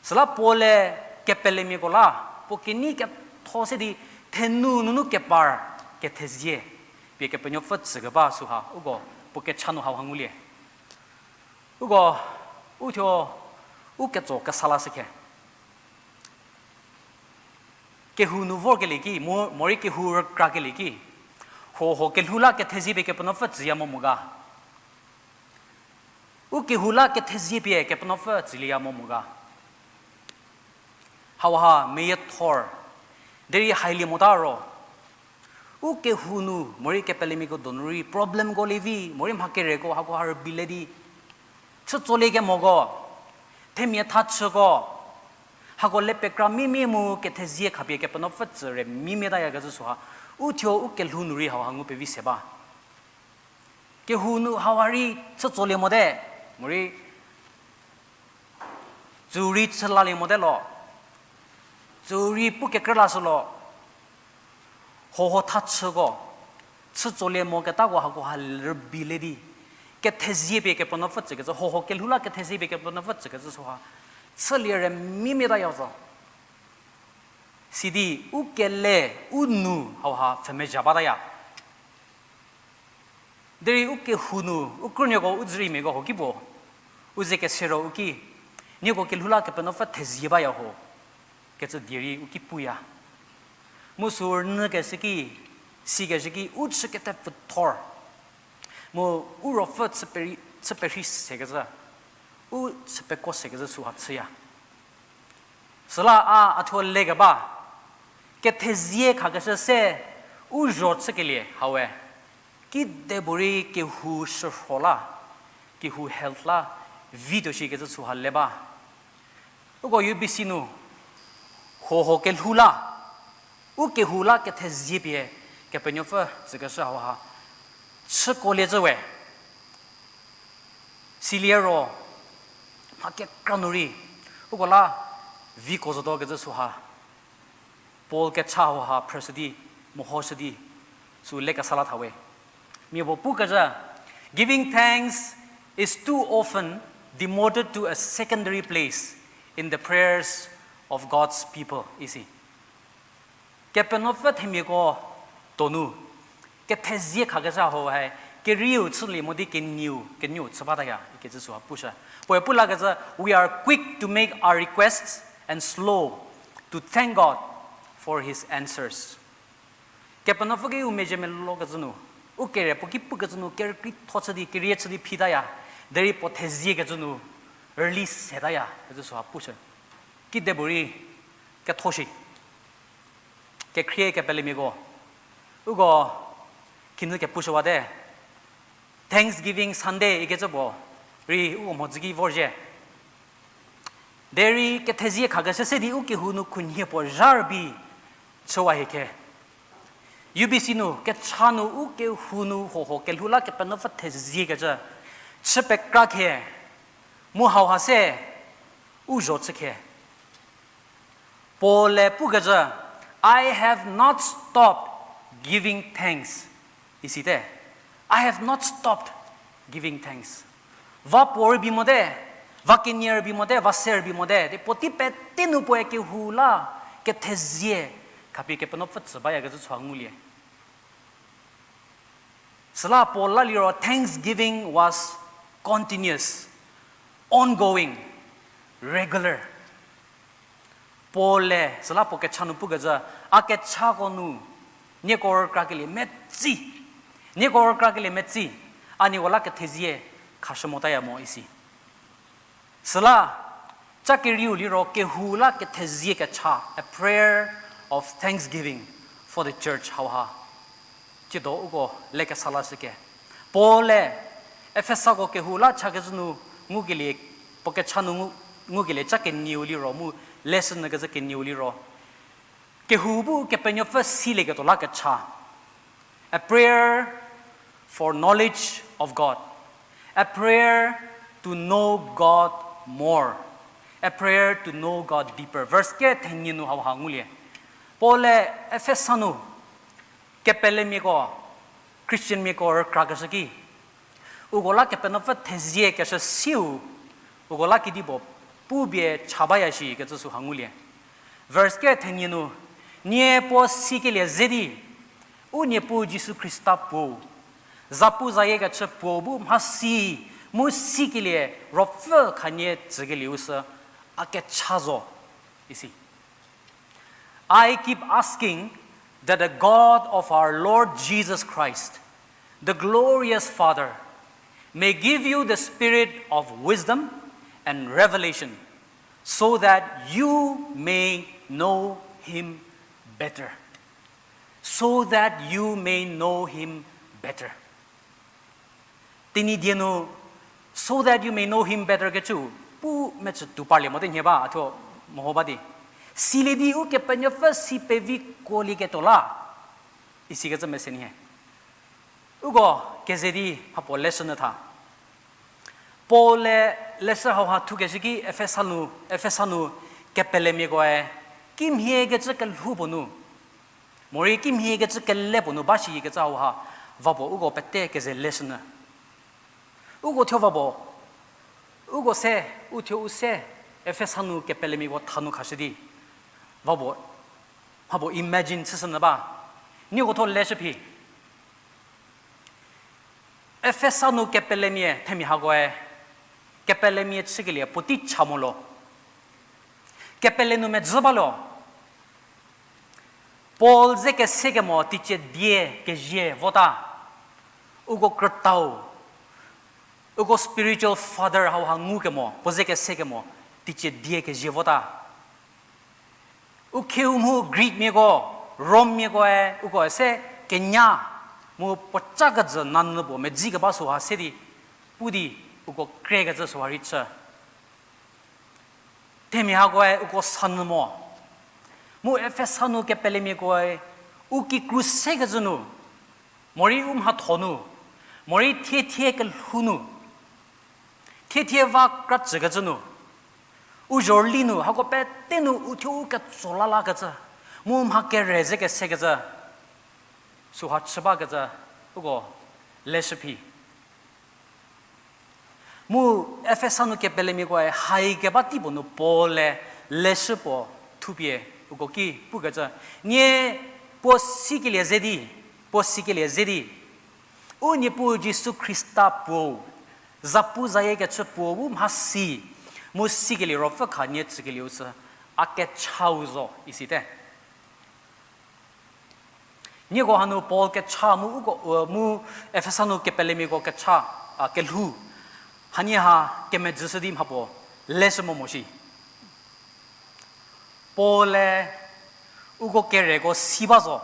Süla Paul-e kepelemiako la, puo kenei ketho se di thenu nunu kepar, kethezie pie Kepenuopfü tsükeba süha uko puo kecha nu hauha ngulie. Uko, u thuo, u ketso kesa lashükhe. Kehou nu vorkelie ki, mo, morei kehou rükrakelie ki, huoho kelhou la kethezie pie Kepenuopfü tsüya mo mo ga. U kehou la kethezie pie Kepenuopfü tsülieya mo mo ga. Hauha meyiethor, derei hailie mota ro, u kehou nu morei kepelemiako donu rei problemko lievi, morei mha kereko hako ha rübile di, chütsolie kemoko, themia thachüko, hako le pekra mimie mu kethezie khapie Kepenuopfü tsü re mimie tayakecü süha, u thuo u kelhou nu rei hauha ngu pevi se ba. Kehou nu hauha rei chütsolie mote, morei tsü rei chülalie mote lo, tsü rei pu kekrü lashü lo, huoho thachüko, chütsolie moketako hako ha rübile di, kethezie pie Kepenuopfü tsükecü, huoho kelhou la kethezie pie Kepenuopfü tsükecü süha, chülie re mimie taya zo. Sidi u kele, u nu hauha pfhümezha bataya. Derei u kehou nu, u krünuoko, u dzüriemiako ho ki puo, u ze kese ro u ki, nieko kelhou la Kepenuopfü thezie baya ho, kecü die rei u ki puya. Mu sü rünyükeshü ki, sikeshü ki, u chü ketepfüthor. Mu u ruopfü chü perhei, chü perhei sekecü, u chü pekuo sekecü süha chüya. Süla a, a thuo lekeba, kethezie khakeshü se u zho chükelie hawe, kidepuorei kehou shürho la, kehou health la, vituo shikecü süha le ba. Uko U B C nu, huoho kelhou la, u kehou la kethezie pie Kepenuopfü tsükeshü hauha, chükolie cü we. Silie ro, mha kekra nu rei, uko la viko zotuo kecü süha, Paul kecha hauha phrüshü di, mehoshü di, sü lekesa la tha we. Mia puo pukecü, giving thanks is too often demoted to a secondary place in the prayers of God's people, isi. Kepenuopfü themiako donu, kethezie khakeshü hau hai, kerieu chülie mo di kenieu, kenieu chü bataya, ikecü süha pushü. Puoe pu lakecü, we are quick to make our requests and slow to thank God for his answers. Kepenuopfü ki u mezhie melou kecü nu, u kere puo ki pukecü nu, kerükrietho chü di, kerie chü di phitaya, derei puo theziekecü nu, rüli setaya, kecü süha pushü. Kidepuorei ketho shi. Kekhrie kepelemiako, uko khinhie kepushü wate, Thanksgiving Sunday ikecü puo rei uko mhodzü ki vorzhie. Derei kethezie khakeshü se di u kehou nu khunhie puo zha rübei, Chüwa hie khe. U B C nu, kecha nu, u kehou nu, hoho, kelhou la Kepenuopfü theziekecü. Chü pekra khe. Mu hauha se, u zho chü khe. Paul-e pukecü, I have not stopped giving thanks. Isite, I have not stopped giving thanks. Va puo rübei mote, va kenie rübei mote, va se rübei mote, di puotei pete nu puoe kehou la kethezie khapie Kepenuopfü tsü bayakecü süha ngulie. Süla Paul la liro thanksgiving was continuous, ongoing, regular. Paul-e süla puo kecha nu pukecü, a kechako nu, nieko rükrakelie metsi, nieko rükrakelie metsi, a nieko la kethezie khashü motaya mo isi. Süla, cha kerieu liro kehou la kethezie kecha, a prayer of thanksgiving for the church hauha. Tsiedo uko lekesa lashüke. Paul-e Efesako kehou la chakecü nu ngukelie, puo kecha nu ngu, ngukelie cha kenieu liro mu, lesson nyükecü kenieu liro. Kehou bu Kepenuopfü silieketuo la kecha. A prayer for knowledge of God. A prayer to know God more. A prayer to know God deeper. Verse ke thenie nu hauha ngulie. Paul-e Efesa nu kepelemiako, Christianmiako rükrakeshü ki, uko la Kepenuopfü theziekeshü siu, uko la kedipuo pupie cha baya shikecü süha ngulie. Verse ke thenie nu, nie puo sikelie ze di, u Niepuu Jisu Khrista puo, zapu zayiekecü puo bu mhasi, mu sikelie ruopfü khanie tsükelieu sü, a kecha zo, isi. I keep asking that the God of our Lord Jesus Christ, the glorious Father, may give you the spirit of wisdom and revelation, so that you may know him better. So that you may know him better. Tenyidie nu, so that you may know him better kecü, pu mecü tou parlie mote nhie ba, a thuo meho ba di. Silie di Ukepenuopfü si pevikuolieketuo la, isikecü mese nhie. Uko keze di mhapuo leshü nyü tha. Paul-e leshü hauha thukeshü ki Efesa nu, Efesa nu kepelemiakoe kimhiekecü kelhou puo nu, morei kimhiekecü kele puo nu ba shikecü hauha, va puo uko pete keze leshü nyü. Uko thuo va puo, uko se, u thuo u se, Efesa nu kepelemiako tha nu khashü di, va puo, mha puo imagine chüshü nyü ba. Nieko thuo leshü phi. Efesa nu kepelemia themia hakoe, kepelemia chükelie puotei cha mo lo. Kepele nu medzü ba lo. Paul ze kese kemo teicie die kezie vota. Uko krütau, uko spiritual father hauha ngu kemo, puo ze kese kemo, teicie die kezie vota. U khieu mhu Greekmiako, Rommiakoe, uko se kenya, mu puoca kejü nanyü puo medzi keba süha se di, pu di, uko krekecü süha rei chü. Themia hakoe uko sanyü mo. Mu Efesa nu kepelemiakoe, u kikru sekecü nu, morei u mhatho nu, morei thiethie kelhou nu, thiethie va kracükecü nu, u zhorüli nu, hako pete nu u thuo u ketso la lakecü, mu mha kere ze kesekecü, süha chü bakecü, uko leshü phi. Mu Efesa nu kepelemiakoe hai keba tei puo nu Paul-e leshü puo thupie uko ki pukecü, nie puo sikelie ze di, puo sikelie ze di, u Niepuu Jisu Khrista puo, zapu zayiekecü puo bu mhasi, mu sikelie ruopfü khanie tsükelieu sü, a kechau zo, isite. Nieko hanu Paul kecha mu uko, mu Efesa nu kepelemiako kecha, a, kelhou. Hanie ha kemedzüshü di mhapuo leshü mo mo shi. Paul-e uko kereko si ba zo.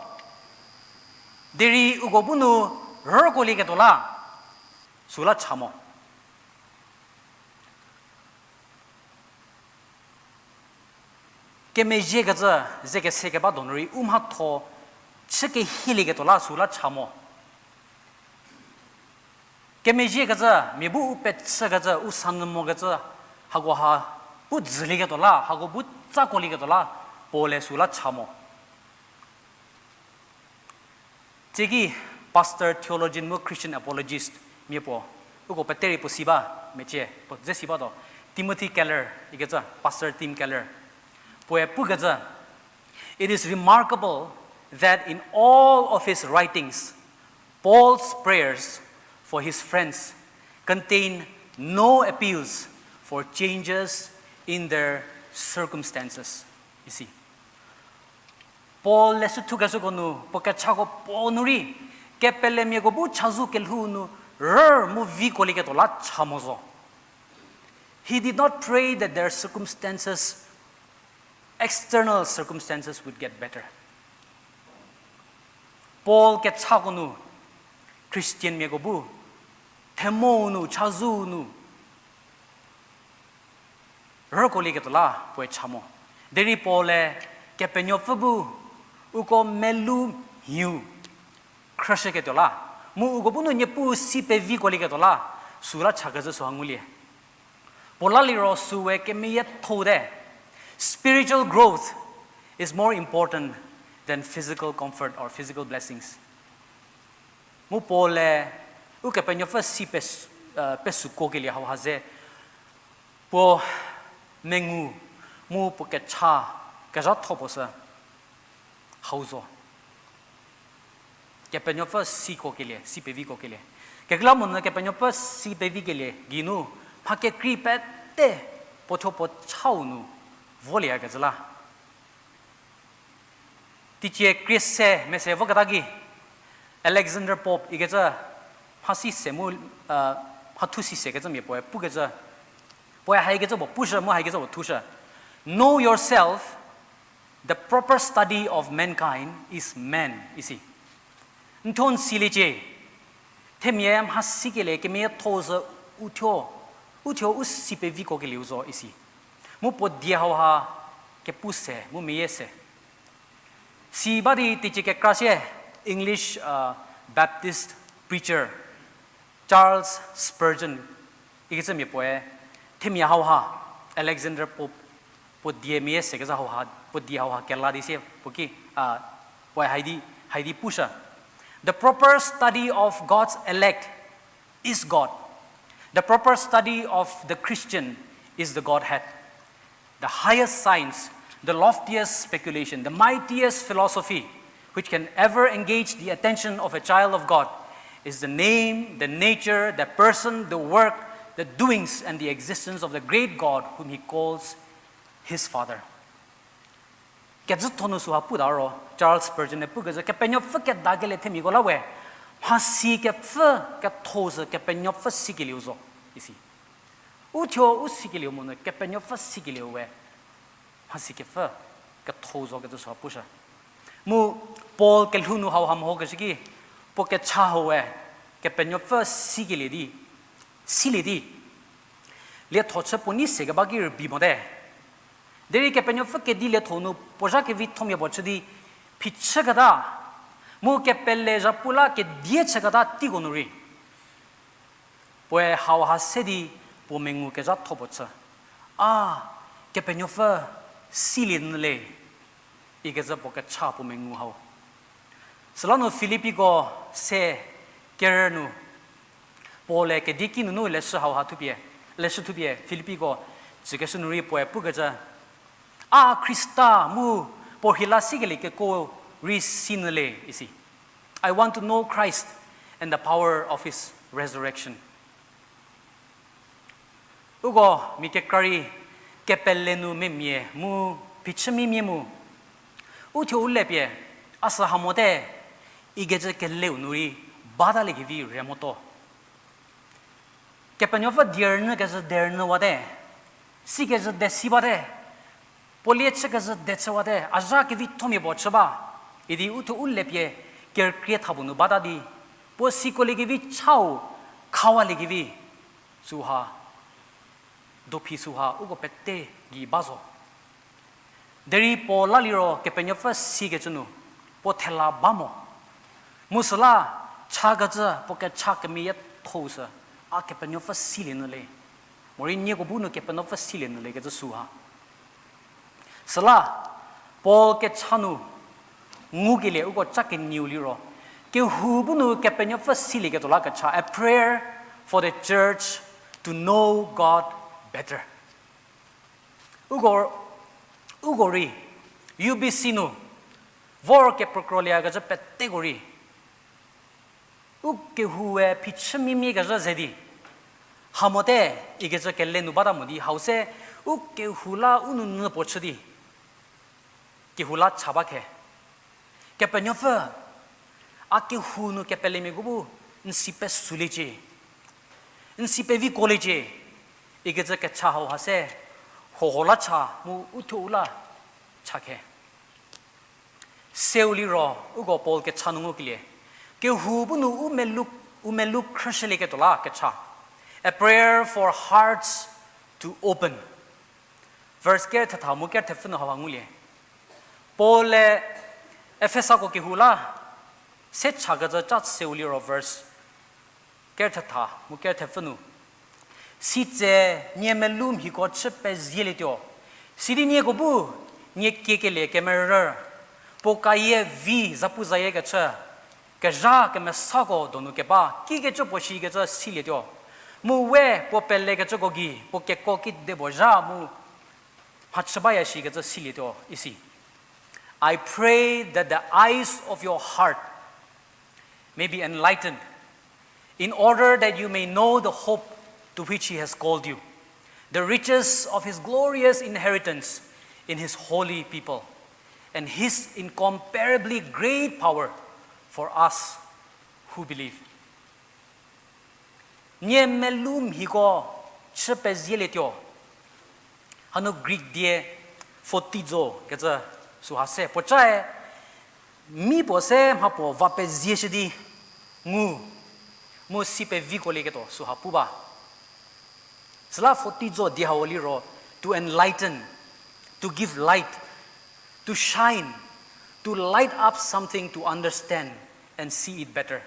Derei uko bu nu rükolieketuo la, süla cha mo. Kemezhiekecü, ze kese keba donu rei u mhatho chü kehielieketuo la süla cha mo. Kemezhiekecü, mia bu u pechükecü, u sanyü mokecü, hakoha bu dzülieketuo la, hako bu tsakolieketuo la, Paul-e süla cha mo. Tsiki pastor, theologian mu Christian apologist mia puo, uko pete rei puo si ba, mecie, puo dze si ba tuo, Timothy Keller ikecü, Pastor Tim Keller. Puoe pukecü, It is remarkable that in all of his writings, Paul's prayers for his friends contain no appeals for changes in their circumstances. Isi. Paul leshü thukeshüko nu, puo kechako puo nu rei, kepelemiako bu chazou kelhou nu, rü mu vikolieketuo la cha mo zo. He did not pray that their circumstances, external circumstances would get better. Paul kechako nu, Christianmiako bu, themou nu, chazou nu, rükolieketuo la puoe cha mo. Derei Paul-e Kepenuopfü bu uko melu hiu khrüshüketuo la, mu uko bu nu Niepuu si pevikolieketuo la, süla chakecü süha ngulie. Puo la liro süwe kemeyietho te. Spiritual growth is more important than physical comfort or physical blessings. Mu Paul-e Ukepenuopfü si pes-, eh, pesukokelie hauha ze, puo mengu mu puo kecha kezhatho puo sü hau zo. Kepenuopfü sikokelie, si pevikokelie. Kekreilamonyü Kepenuopfü si pevikelie geinu, mha kekrei pete puo thuo puo chau nu volieyakecü la. Teicie krie se mese voketa ki, Alexander Pope ikecü mhasi se mu, uh, mhathu si sekecümia puoe pukecü, puoe haikecü puo pushü mu haikecü puo thushü. Know yourself, the proper study of mankind is man, isi. N thuo n siliecie, themia mhasikelie kemeyietho sü u thuo, u thuo u si pevikokelieu zo isi. Mu puo die hauha kepu se mu meyie se. Si ba di teicie kekra sie English, uh, Baptist preacher Charles Spurgeon ikecümia puoe themia hauha Alexander Pope puo die meyie sekezha hauha, puo die hauha kela di sie puo ki, a, puoe haidi, haidi pushü. The proper study of God's elect is God. The proper study of the Christian is the Godhead. The highest science, the loftiest speculation, the mightiest philosophy which can ever engage the attention of a child of God is the name, the nature, the person, the work, the doings, and the existence of the great God whom he calls his Father. Kezhütho nu süha puta ro, Charles Spurgeon-e pukecü, Kepenuopfü kedakelie themiako la we, mhasi kepfü ketho sü Kepenuopfü sikelieu zo, isi. U thuo u sikelieu monyü Kepenuopfü sikelieu we, mhasi kepfü ketho zo kecü süha pushü. Mu Paul kelhou nu hauha mehokeshü ki, puo kecha hau we, Kepenuopfü sikelie di, silie di, lietho chü puo nei se keba ki rübei mote. Derei Kepenuopfü kedi lietho nu puo zha kevithomia puo chü di phichüketa, mu kepele zhapu la kedie chüketa teiko nu rei, puoe hauha se di puo mengu kezhatho puo chü. A, Kepenuopfü silie nyü le, ikecü puo kecha puo mengu hau. Süla nu Filippiko se kerü nu, Paul-e kedieki nunu leshü hauha thupie, leshü thupie Filippiko tsükeshü nu rei puoe pukecü, a Khrista mu puo rheila sikelie keko rei si nyü le isi. I want to know Christ and the power of his resurrection. Uko mia kekra rei kepele nu memia mu phichümimia mu, u thuo u lepie, a sü ha mote, ikecü keleu nu rei bataliekevi re motuo. Kepenuopfü die rünyü kezhü de rünyüwate, si kezhü de si bate, puo lie chü kezhü de chüwate, a zha kevithomia puo chü ba, idi u thuo u lepie kerükrie thapuo nu bata di, puo sikoliekevi chau, khawaliekevi süha, dophi süha uko pete gei ba zo. Derei Paul la liro Kepenuopfü sikecü nu, puo thela ba mo. Mu süla, chakecü puo kecha kemeyiethou sü, a Kepenuopfü silie nyü le. Morei nieko bu nu Kepenuopfü silie nyü le kecü süha. Süla, Paul kecha nu ngukelie uko ca kenieu liro, kehou bu nu Kepenuopfü silieketuo la kecha, a prayer for the church to know God better. Uko, uko rei, U B C nu, vor keprükrolieyakecü peteko rei, u kehoue phichü mimie kezhü ze di, ha mote, ikecü kele nu bata mo di, hau se, u kehou la u nounyü puo chü di, kehou la cha ba khe. Kepenuopfü, a kehou nu kepelemiako bu, n si pesuliecie, n si pevikuoliecie, ikecü kecha hauha se, hoho la cha mu uthuo u la cha khe. Seu liro, uko Paul kecha nu ngukelie, kehou bu nu u melu, u melu khrüshülieketuo la kecha, a prayer for hearts to open. Verse ker thetha mu ker thepfü nu hauha ngulie. Paul-e Efesako kehou la se chakecü ca seu liro verse ker thetha mu ker thepfü nu, sitse nie melu mhieko chü pezielietuo, sidi nieko bu nie kiekelie kemerü, puo kayie vi zapuzayie kechü, kezha kemesako donu keba kikecü puo shikecü silietuo, mu we puo pelekecüko gei puo keko kidepuo zha mu mhachü baya shikecü silietuo isi. I pray that the eyes of your heart may be enlightened, in order that you may know the hope to which he has called you, the riches of his glorious inheritance in his holy people, and his incomparably great power for us who believe. Nie melu mhieko chü pezielietuo. Hanu Greek die photizo kecü süha se. Puocae, mi puo se mhapuo va pezieshü di ngu, mu si pevikuolieketuo süha pu ba. Süla photizo die hau liro, to enlighten, to give light, to shine, to light up something to understand and see it better.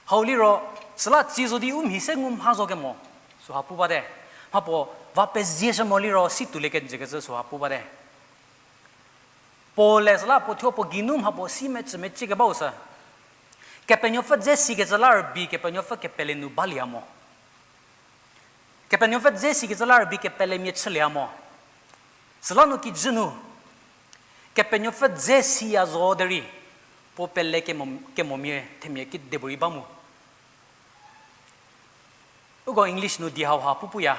Hau liro, süla tsie zo di u mhi se ngu mha zo kemo, süha pu bate. Mhapuo va pezieshü mo liro si tuolie kenjü kecü süha pu bate. Paul-e süla puo thuo puo geinu mhapuo si mecü mecie kebau sü. Kepenuopfü dze sikecü la rübei Kepenuopfü kepele nu balieya mo. Kepenuopfü dze sikecü la rübei kepelemia chülieya mo. Süla nu kijü nu, Kepenuopfü dze siya zo derei, puo pele kemo, kemomia themia kidepuorei ba mu. Uko English nu di hauha pupuya.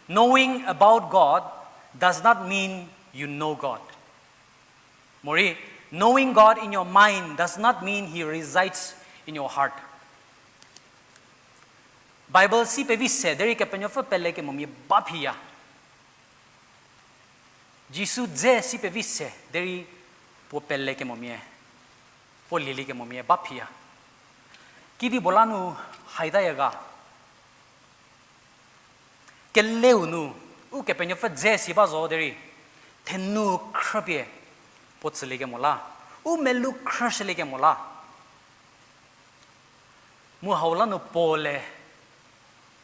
Knowing about God does not mean you know God. Morei, knowing God in your mind does not mean he resides in your heart. Bible si pevi se derei Kepenuopfü pele kemomia ba phiya. Jisu dze si pevi se derei puo pele kemomia, puo lielie kemomia ba phiya. Kedipuo la nu haitaya ga. Keleu nu, Ukepenuopfü dze si ba zo derei, thenu khrüpie puo tsülie kemo la, u melu khrüshülie kemo la. Mu hau la nu Paul-e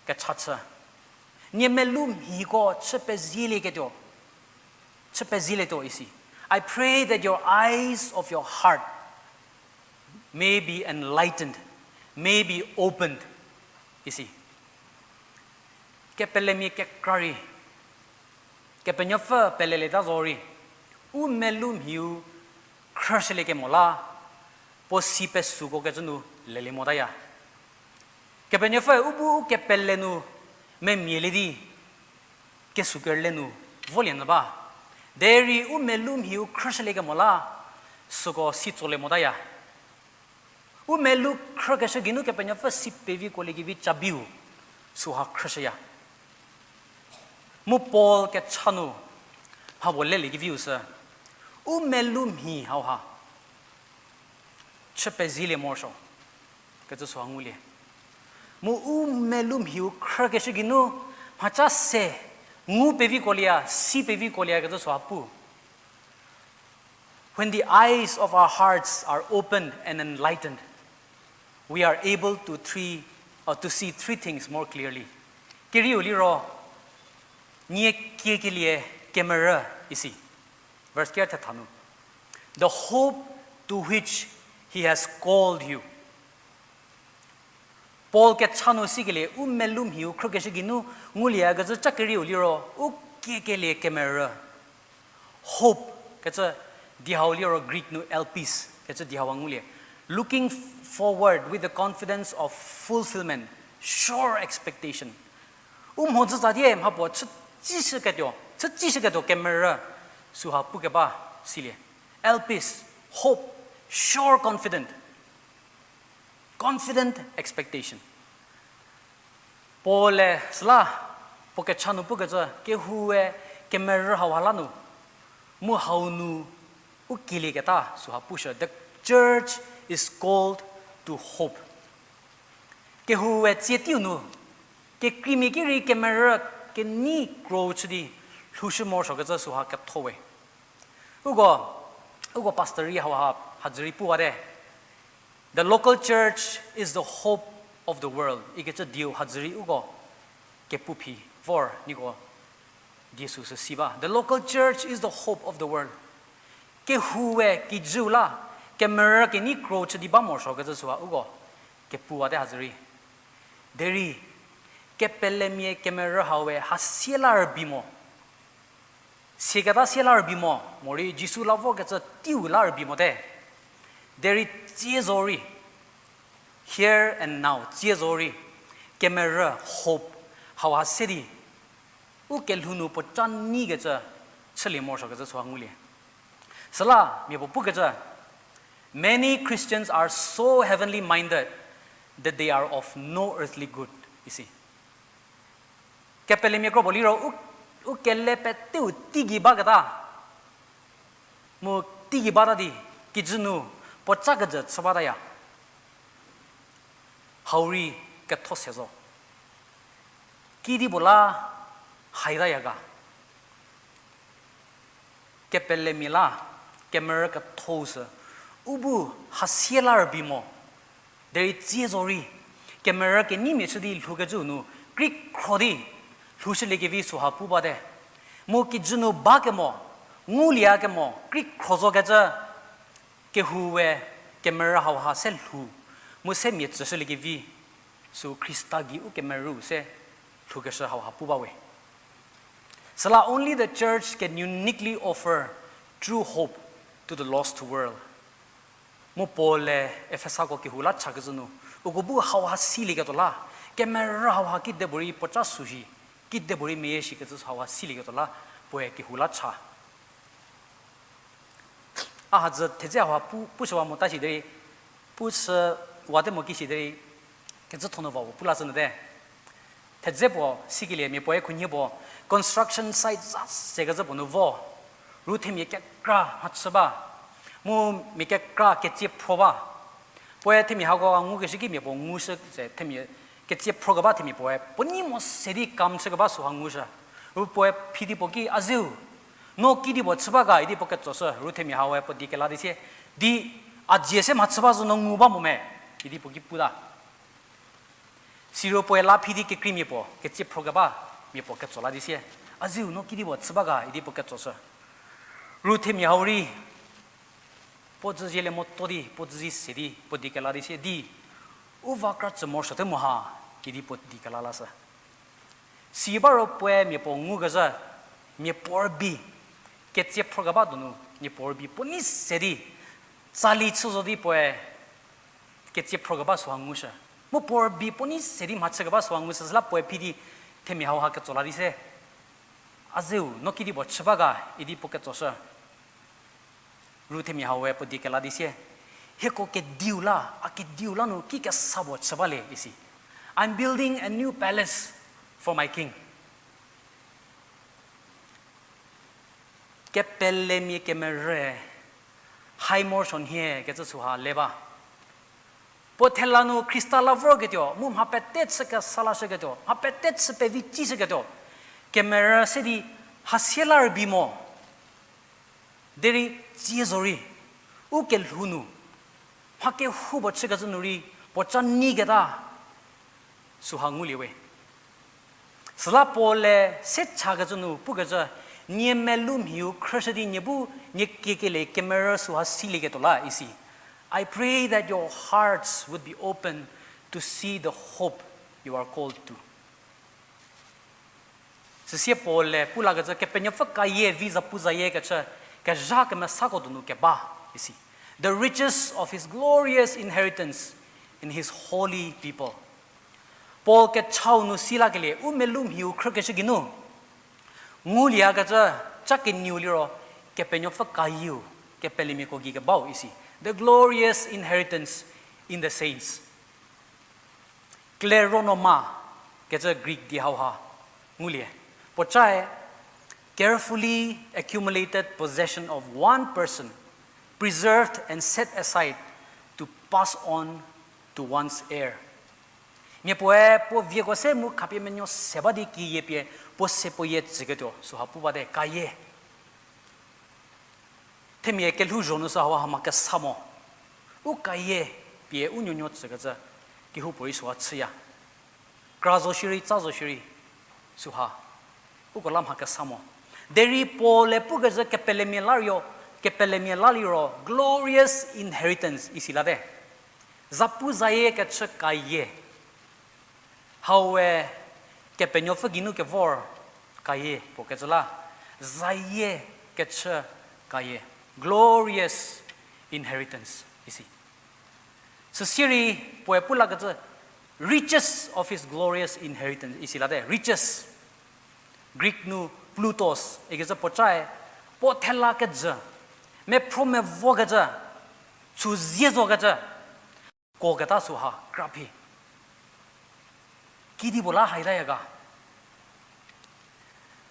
kecha chü, nie melu mhiko chü pezielieketuo, chü pezielietuo isi. I pray that your eyes of your heart may be enlightened, may be opened, isi. Kepelemia kekra rei, Kepenuopfü pelelieta zo rei, u melu mhiu khrüshülie kemo la, puo si pesuko kecü nu lelie motaya. Kepenuopfü u bu u kepele nu memialie di, kesukerle nu volie nyü ba. Derei u melu mhiu khrüshülie kemo la, süko si tsolie motaya. U melu khrükeshü geinu Kepenuopfü si peviko liekevi cabiu, süha khrüshüya. Mu Paul kecha nu, mha puo leliekeviu sü, u melu mhi hauha chü pezielie morosuo, kecü süha ngulie. Mu u melu mhiu khrükeshü geinu, mhaca se, Ngu pevikolie, si pevikolie kecü süha pu. When the eyes of our hearts are opened and enlightened, we are able to three, uh, to see three things more clearly. Kerieu liro, nie kiekelie kemerü isi. Verse ker thetha nu. The hope to which he has called you. Paul kecha nu sikelie u melou mhiu khrükeshü geinu ngulieyakecü ca kerieu liro u kiekelie kemerü. Hope kecü dihau liro Greek nu elpis kecü dihau ngulie. Looking forward with the confidence of fulfillment, sure expectation. U mhodzü tsatie mhapuo chütsishüketuo, chütsishüketuo kemerü süha pukeba silie. Elpis, hope, sure confident, confident expectation. Paul-e süla puo kecha nu pukecü, kehoue kemerü hauha la nu, mu hau nu u kielieketa süha pushü, the church is called to hope. Kehoue tsie teiu nu, kekreimia ki rei kemerü kenei kro chü di lhoushü morosuokecü süha ketho we. Uko, uko pastor rei hauha hadzü rei puwate. The local church is the hope of the world ikecü dieu hadzü rei uko kepu phi vor niko die süsü si ba. The local church is the hope of the world. Kehoue kijüu la kemerü kenei kro chü di ba morosuokecü süha uko kepuwate hadzü rei. Derei, kepelemia kemerü haue hasie la rübei mo. Sieketa sie la rübei mo, morei Jisu la vorkecü teiu la rübei mote. Derei tsie zorei, here and now, tsie zorei, kemerü, hope, hauha se di, u kelhou nu puoca neikecü chülie morosuokecü süha ngulie. Süla mia puo pukecü, many Christians are so heavenly minded that they are of no earthly good, isi. Kepelemia kro puo liro u, u kele peteu teigei baketa, mu teigei bata di, kijü nu puoca kejü chü bataya. Hau rei ketho se zo. Kedipuo la haitaya ga. Kepelemia la kemerü ketho sü, u bu hasie la rübei mo. Derei tsie zorei, kemerü keneimia chü di lhoukecüu nu, kreikhro di lhoushüliekevi süha pu bate. Mu kijü nu bakemo, ngulieyakemo, kreikhro zokecü, kehoue kemerü hauha se lhou, mu se mia tsüshüliekevi, sü Khrista gei u kemerüu se lhoukeshü hauha pu bawe. Süla only the church can uniquely offer true hope to the lost world. Mu Paul-e Efesako kehou la chakecü nu, uko bu hauha silieketuo la, kemerü hauha kidepuorei puoca sü shi, kidepuorei meyie shikecü hauha silieketuo la, puoe kehou la cha. A hadzü thedze hauha pu, pushüwa mota shi derei, pushüwate mo ki shi derei, kecütho nu va puo pu lashü nyüte. Thedze puo sikelie mia puoe khunhie puo, construction site za sekecü puo nu vo. Ru themia kekra mhachü ba. Mu mia kekra ketsie phro ba. Puoe themia hako ngukeshü ki mia puo ngushü se themia ketsie phrokeba themia puoe puo nei mo se di kam chükeba süha ngushü. Ru puoe phi di puo ki, a zeu, no kedipuo chü ba ga idi puo ketsoshü, ru themia haue puo di kela di sie, di a dzie se mhachü ba zo no ngu ba mo me, idi puo ki puta. Siro puoe la phi di kekreimia puo ketsie phrokeba mia puo ketso la di sie, a zeu, no kedipuo chü ba ga idi puo ketsoshü. Ru themia hau rei puo dzüzie le moto di, puo dzüzie se di puo di kela di sie di, u va kra tsü morosuote mo ha, idi puo di kela lashü. Si ba ro puoe mia puo ngukezhü, mia puo rübei, ketsie phrokeba donu mia puo rübei puo nei se di, tsali chü zo di puoe ketsie phrokeba süha ngushü. Mu puo rübei puo nei se di mhachükeba süha ngushü süla puoe phi di themia hauha ketso la di se, a zeu, no kedipuo chü ba ga idi puo ketsoshü. Ru themia haue puo di kela di sie, hieko kediu la, a kediu la nu ki kesa puo chü balie isi. I'm building a new palace for my king. Kepelemia kemerü, hai morosuo nhie kecü süha le ba. Puo thela nu Khrista la vorketuo mu mha pete chü kesa lashüketuo, mha pete chü pevi cishüketuo, Kemerü se di hasie la rübei mo. Derei tsie zorei, u kelhou nu, mha kehoupuo chükecü nu rei, puo ca neiketa, süha ngulie we. Süla Paul-e se chakecü nu pukecü, nie melou mhiu khrüshü di nie bu nie kiekelie kemerü süha silieketuo la isi. I pray that your hearts would be open to see the hope you are called to. Süsie Paul-e pu lakecü Kepenuopfü kayie vi zapu zayie kechü, kezha kemesako donu keba isi. The riches of his glorious inheritance in his holy people. Paul kechau nu si lakelie u melou mhiu khrükeshü geinu, ngulieyakecü ca kenieu liro, Kepenuopfü kayieu, kepelemiako gei kebau isi. The glorious inheritance in the saints. Kleronoma kecü Greek die hauha ngulie. Puocae, carefully accumulated possession of one person, preserved and set aside to pass on to one's heir. Mia puoe puo vieko se mu khapie menuo se ba di kiyie pie puo se puo yie tsüketuo süha pu bate kayie. Themia kelhouzho nu sü hauha mha kesa mo. U kayie pie u nuonuo tsükecü kehoupuorei süha chüya. Kra zo shierei, tsa zo shierei, süha. Uko la mha kesa mo. Derei Paul-e pukecü kepelemia la rio, kepelemia la liro, glorious inheritance isi late. Zapu zayie kechü kayie. Haue Kepenuopfü geinu kevor kayie puo kecü la, zayie kechü kayie, glorious inheritance isi. Süsirei puoe pu lakecü, riches of his glorious inheritance isi late, riches. Greek nu plutos ikecü puocae, puo thela kejü, mephro mevokecü, chüzie zokecü, kuoketa süha kraphi. Kedipuo la haitaya ga.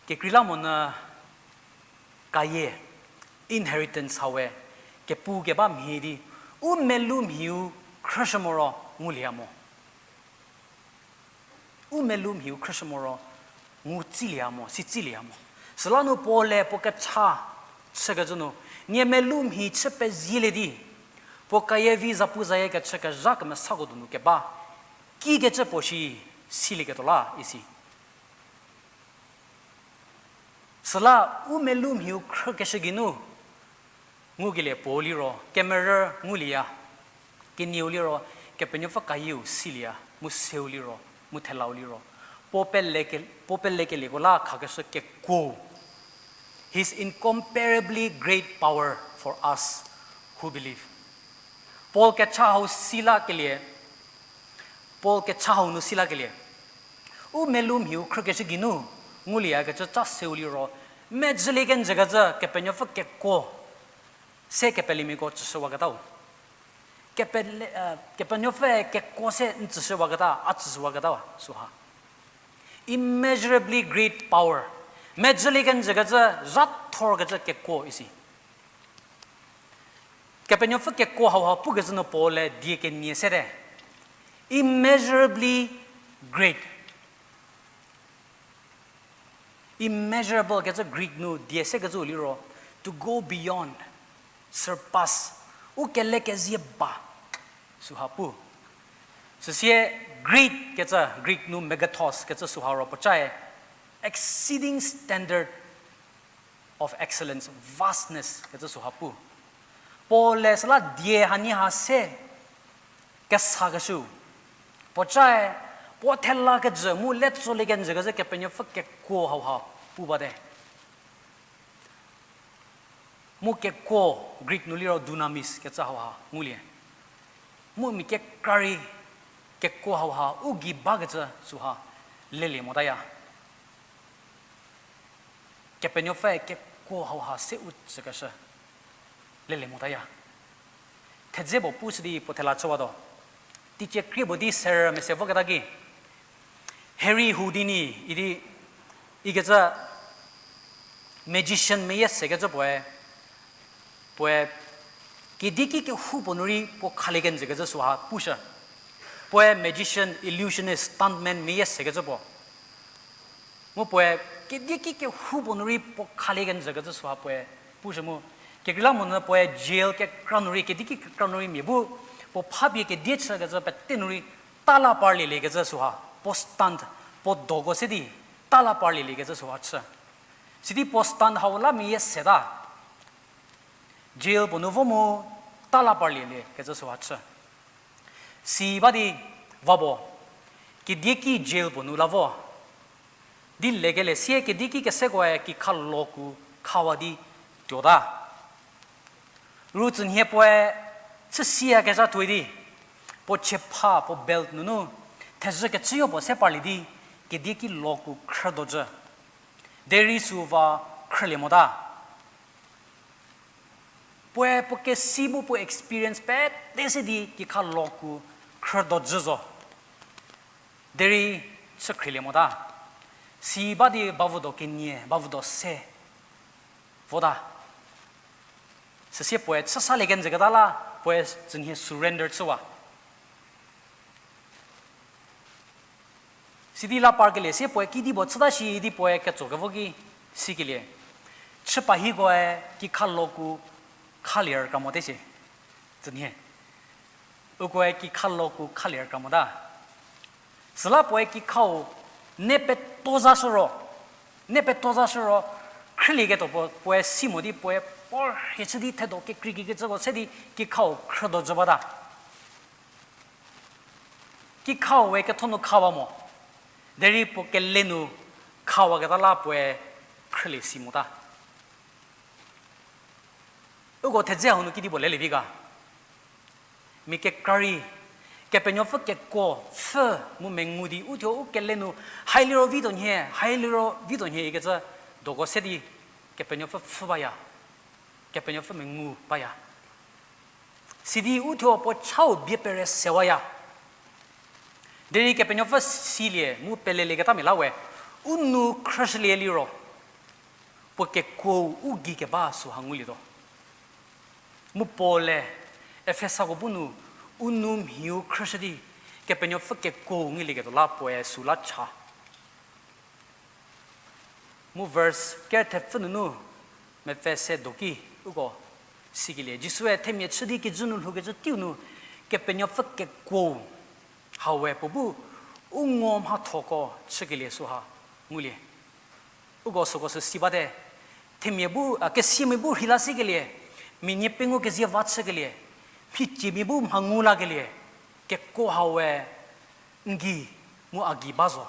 Kekreilamonyü kayie, inheritance hawe, kepu keba mhie di, u melou mhiu khrüshü moro ngulieya mo. U melou mhiu khrüshü moro ngu tsilieya mo, si tsilieya mo. Süla nu Paul-e puo kecha chükecü nu, nie melou mhi chü pezielie di, puo kayie vi zapu zayie kechü kezha kemesako donu keba, kikecü puo shi silieketuo la isi. Süla u melou mhiu khrükeshü geinu, ngukelie puo liro, kemerü ngulieya, kenieu liro, Kepenuopfü kayieu silieya, mu seu liro, mu thelau liro, puo pele ke-, puo pelekelieko la khakeshü kekuo. His incomparably great power for us who believe. Paul kecha hau si lakelie, Paul kecha hau nu si lakelie, u melou mhiu khrükeshü geinu, ngulieyakecü ca seu liro, mejülie kenjükecü Kepenuopfü kekuo se kepelemiako tsüshüwaketau. Kepele-, eh, Kepenuopfü kekuo se n tsüshüwaketa, a tsüshüwaketa süha. Immeasurably great power. Mejülie kenjükecü, zhathorkecü kekuo isi. Kepenuopfü kekuo hauha pukecü nu Paul-e die kenie sete. Immeasurably great. Immeasurable kecü Greek nu die sekecü liro, to go beyond, surpass, u kelekezie ba, süha pu. Süsie great kecü Greek nu megathos kecü süha ro puocae, exceeding standard of excellence, vastness kecü süha pu. Paul-e süla die hanie ha se kesakeshü. Puocae, puo thela kejü mu letsolie kenjükecü Kepenuopfü kekuo hauha pu bate. Mu kekuo Greek nu liro dunamis kecü hauha ngulie. Mu mia kekra rei kekuo hauha u gei bakecü süha lelie motaya. Kepenuopfü kekuo hauha se u tsükeshü lelie motaya. Thedze puo pushü di puo thela chüwatuo. Teicie krie puo di serü mese voketa ki, Harry Houdini idi, ikecü magician meyie sekecü puoe, puoe kedi ki kehoupuo nu rei puo khalie kenjükecü süha pushü. Puoe magician, illusionist, stuntman meyie sekecü puo. Mu puoe kedieki kehoupuo nu rei puo khalie kenjü kecü süha puoe pushü mu. Kekreilamonyü puoe jail kekra nu rei, kedieki kekra nu rei mia bu puo phapie kedie chü kecü pete nu rei tala parlielie kecü süha, puo stand, puo doko se di tala parlielie kecü süha chü. Sidi puo stand hau la mia seta. Jail puo nu vo mu tala parlielie kecü süha chü. Si ba di va bo, kedieki jail puo nu la vo. Di lekele sie kedieki kesekoe kikha loku khawa di tuota. Ru tsünhie puoe chü siyakezha tuoi di, puo chiepha puo belt nunu thezhü kecüyo puo se parlie di, kedieki loku khrüdojü. Derei süu va khrülie mota. Puoe puo kesi mu puo experience pete se di kikha loku khrüdojü zo. Derei chü khrielie mota. Si ba di bavüdo kenie, bavüdo se vota. Süsie puoe chü salie kenjü keta la, puoe tsünhie surrender chüwa. Sidi la parkelie sie puoe kedipuo chüta shi di puoe ketso kevo ki sikelie. Chü pahikoe kikha loku khalie rükra mote shie. Tsünhie. Ukoe kikha loku khalie rükra mota. Süla puoe kikhau ne petozashü ro, ne petozashü ro, khrülieketuo puo, puoe si mo di puoe puo rhie chü di thedo kekreikecüko se di kikhau khrüdojü bata. Kikhau we ketho nu khawa mo. Derei puo kele nu khawaketa la puoe khrülie si mota. Uko thedze hau nu kedipuo lelie vi ga. Mia kekra rei, Kepenuopfü kekuo pfhü mu mengu di, u thuo u kele nu, hailiro vituo nhie, hailiro vituo nhie ikecü, doko se di, Kepenuopfü pfhü baya, Kepenuopfü mengu baya. Sidi u thuo puo chau bie pere sewaya. Derei Kepenuopfü silie mu pelelieketa mia la we, u nou khrüshülie liro, puo kekuou u gei keba süha ngulietuo. Mu Paul-e Efesako bu nu, u nou mhiu khrüshü di, Kepenuopfü kekuou ngulieketuo la puoe süla cha. Mu verse ker thepfü nunu, mepfü se doki, uko sikelie. Jisue themia chü di kijü nu lhoukecü teiu nu, Kepenuopfü kekuou, haue puo bu, u ngo mhathoko chükelie süha, ngulie. Uko süko sü si bate, themia bu, a, kesiamia bu rheila sikelie, mia nie pengou kezie va chükelie, mhiciemia bu mha ngu lakelie, kekuo haue, n gei, mu a gei ba zo.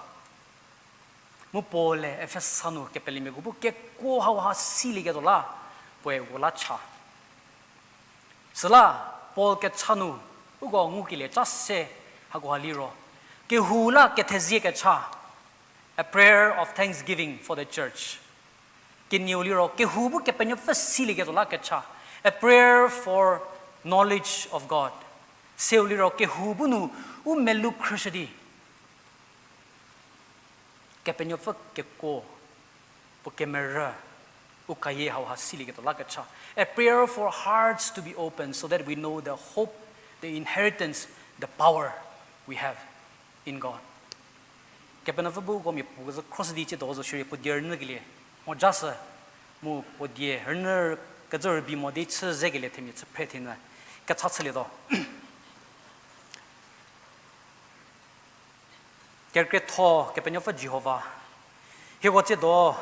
Mu Paul-e Efesa nu kepelemiako bu kekuo hauha silieketuo la, puoe uko la cha. Süla, Paul kecha nu, uko ngukelie ca se, hakoha liro, kehou la kethezie kecha, a prayer of thanksgiving for the church. Kenieu liro, kehou bu Kepenuopfü silieketuo la kecha, a prayer for knowledge of God. Seu liro, kehou bu nu, u melou khrüshü di. Kepenuopfü kekuo, puo kemerü, u kayie hauha silieketuo la kecha. A prayer for hearts to be open so that we know the hope, the inheritance, the power we have in God. Kepenuopfü bu uko mia puo kezü khroshü di tsiedo zo shierei puo die rünyükelie, mhodzasü, mu puo die rünyü kezü rübei mo di chü zekelie themia chü phre thenyü, kecha chülietuo. Kerükrietho Kepenuopfü Jihova, hieko tsiedo,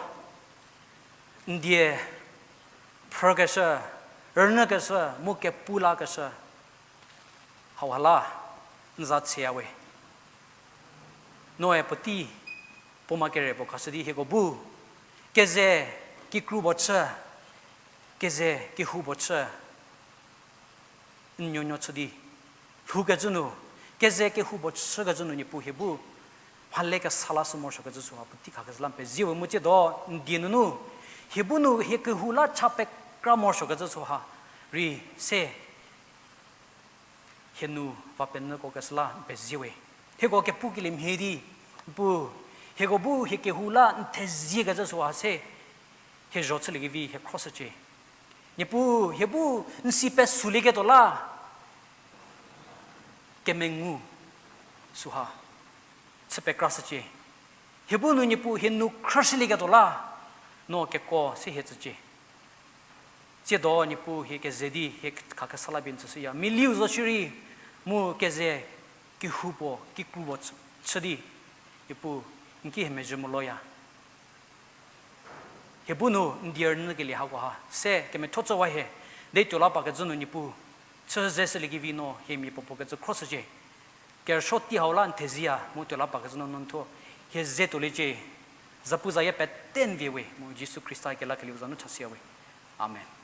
n die phrükeshü, rünyükeshü, mu kepu lakeshü, hauha la, n za tseya we. Noe puotei, puo ma kere puo khashü di hieko bu, keze kikru puo chü, keze kehou puo chü, n nuonuo chü di, lhoukecü nu, keze kehou puo chükecü nu Niepuu hie bu, mhale kesa lashü morosuokecü süha puotei khakeshü la n pezie we mu tsiedo, n die nunu, hie bu nu hie kehou la cha pekra morosuokecü süha, rei se, hie nu va penyükokeshü la n pezie we. Hieko kepukelie mhie di, Niepuu, hieko bu hie kehou la n theziekecü süha se, hie zho chüliekevi hie khroshücie. Niepuu, hie bu n si pesulieketuo la, kemengu süha, chü pekrashücie. Hie bu nu Niepuu hie nu khrüshülieketuo la, no keko se hie tsücie. Tsiedo Niepuu hie keze di hie khakesa la pie n tsüshüya. Miliu zo shierei, mu keze kehoupuo, kikrupuo chü, chü di, Niepuu n ki hie mezhü moluoya. Hie bu nu n die rünyükelie hakoha se kemetho chüwa hie, de tuo la pakecü nu Niepuu, chü ze shüliekevi no hie mia puopuo kecü khroshücie. Kerüsuo tei hau la n theziya mu tuo la pakecü no no nthuo, hie ze tuoliecie, zapuzayie pete n vie we, mu Jisu Khrista kelakelieu za nu chashüya we. Amen.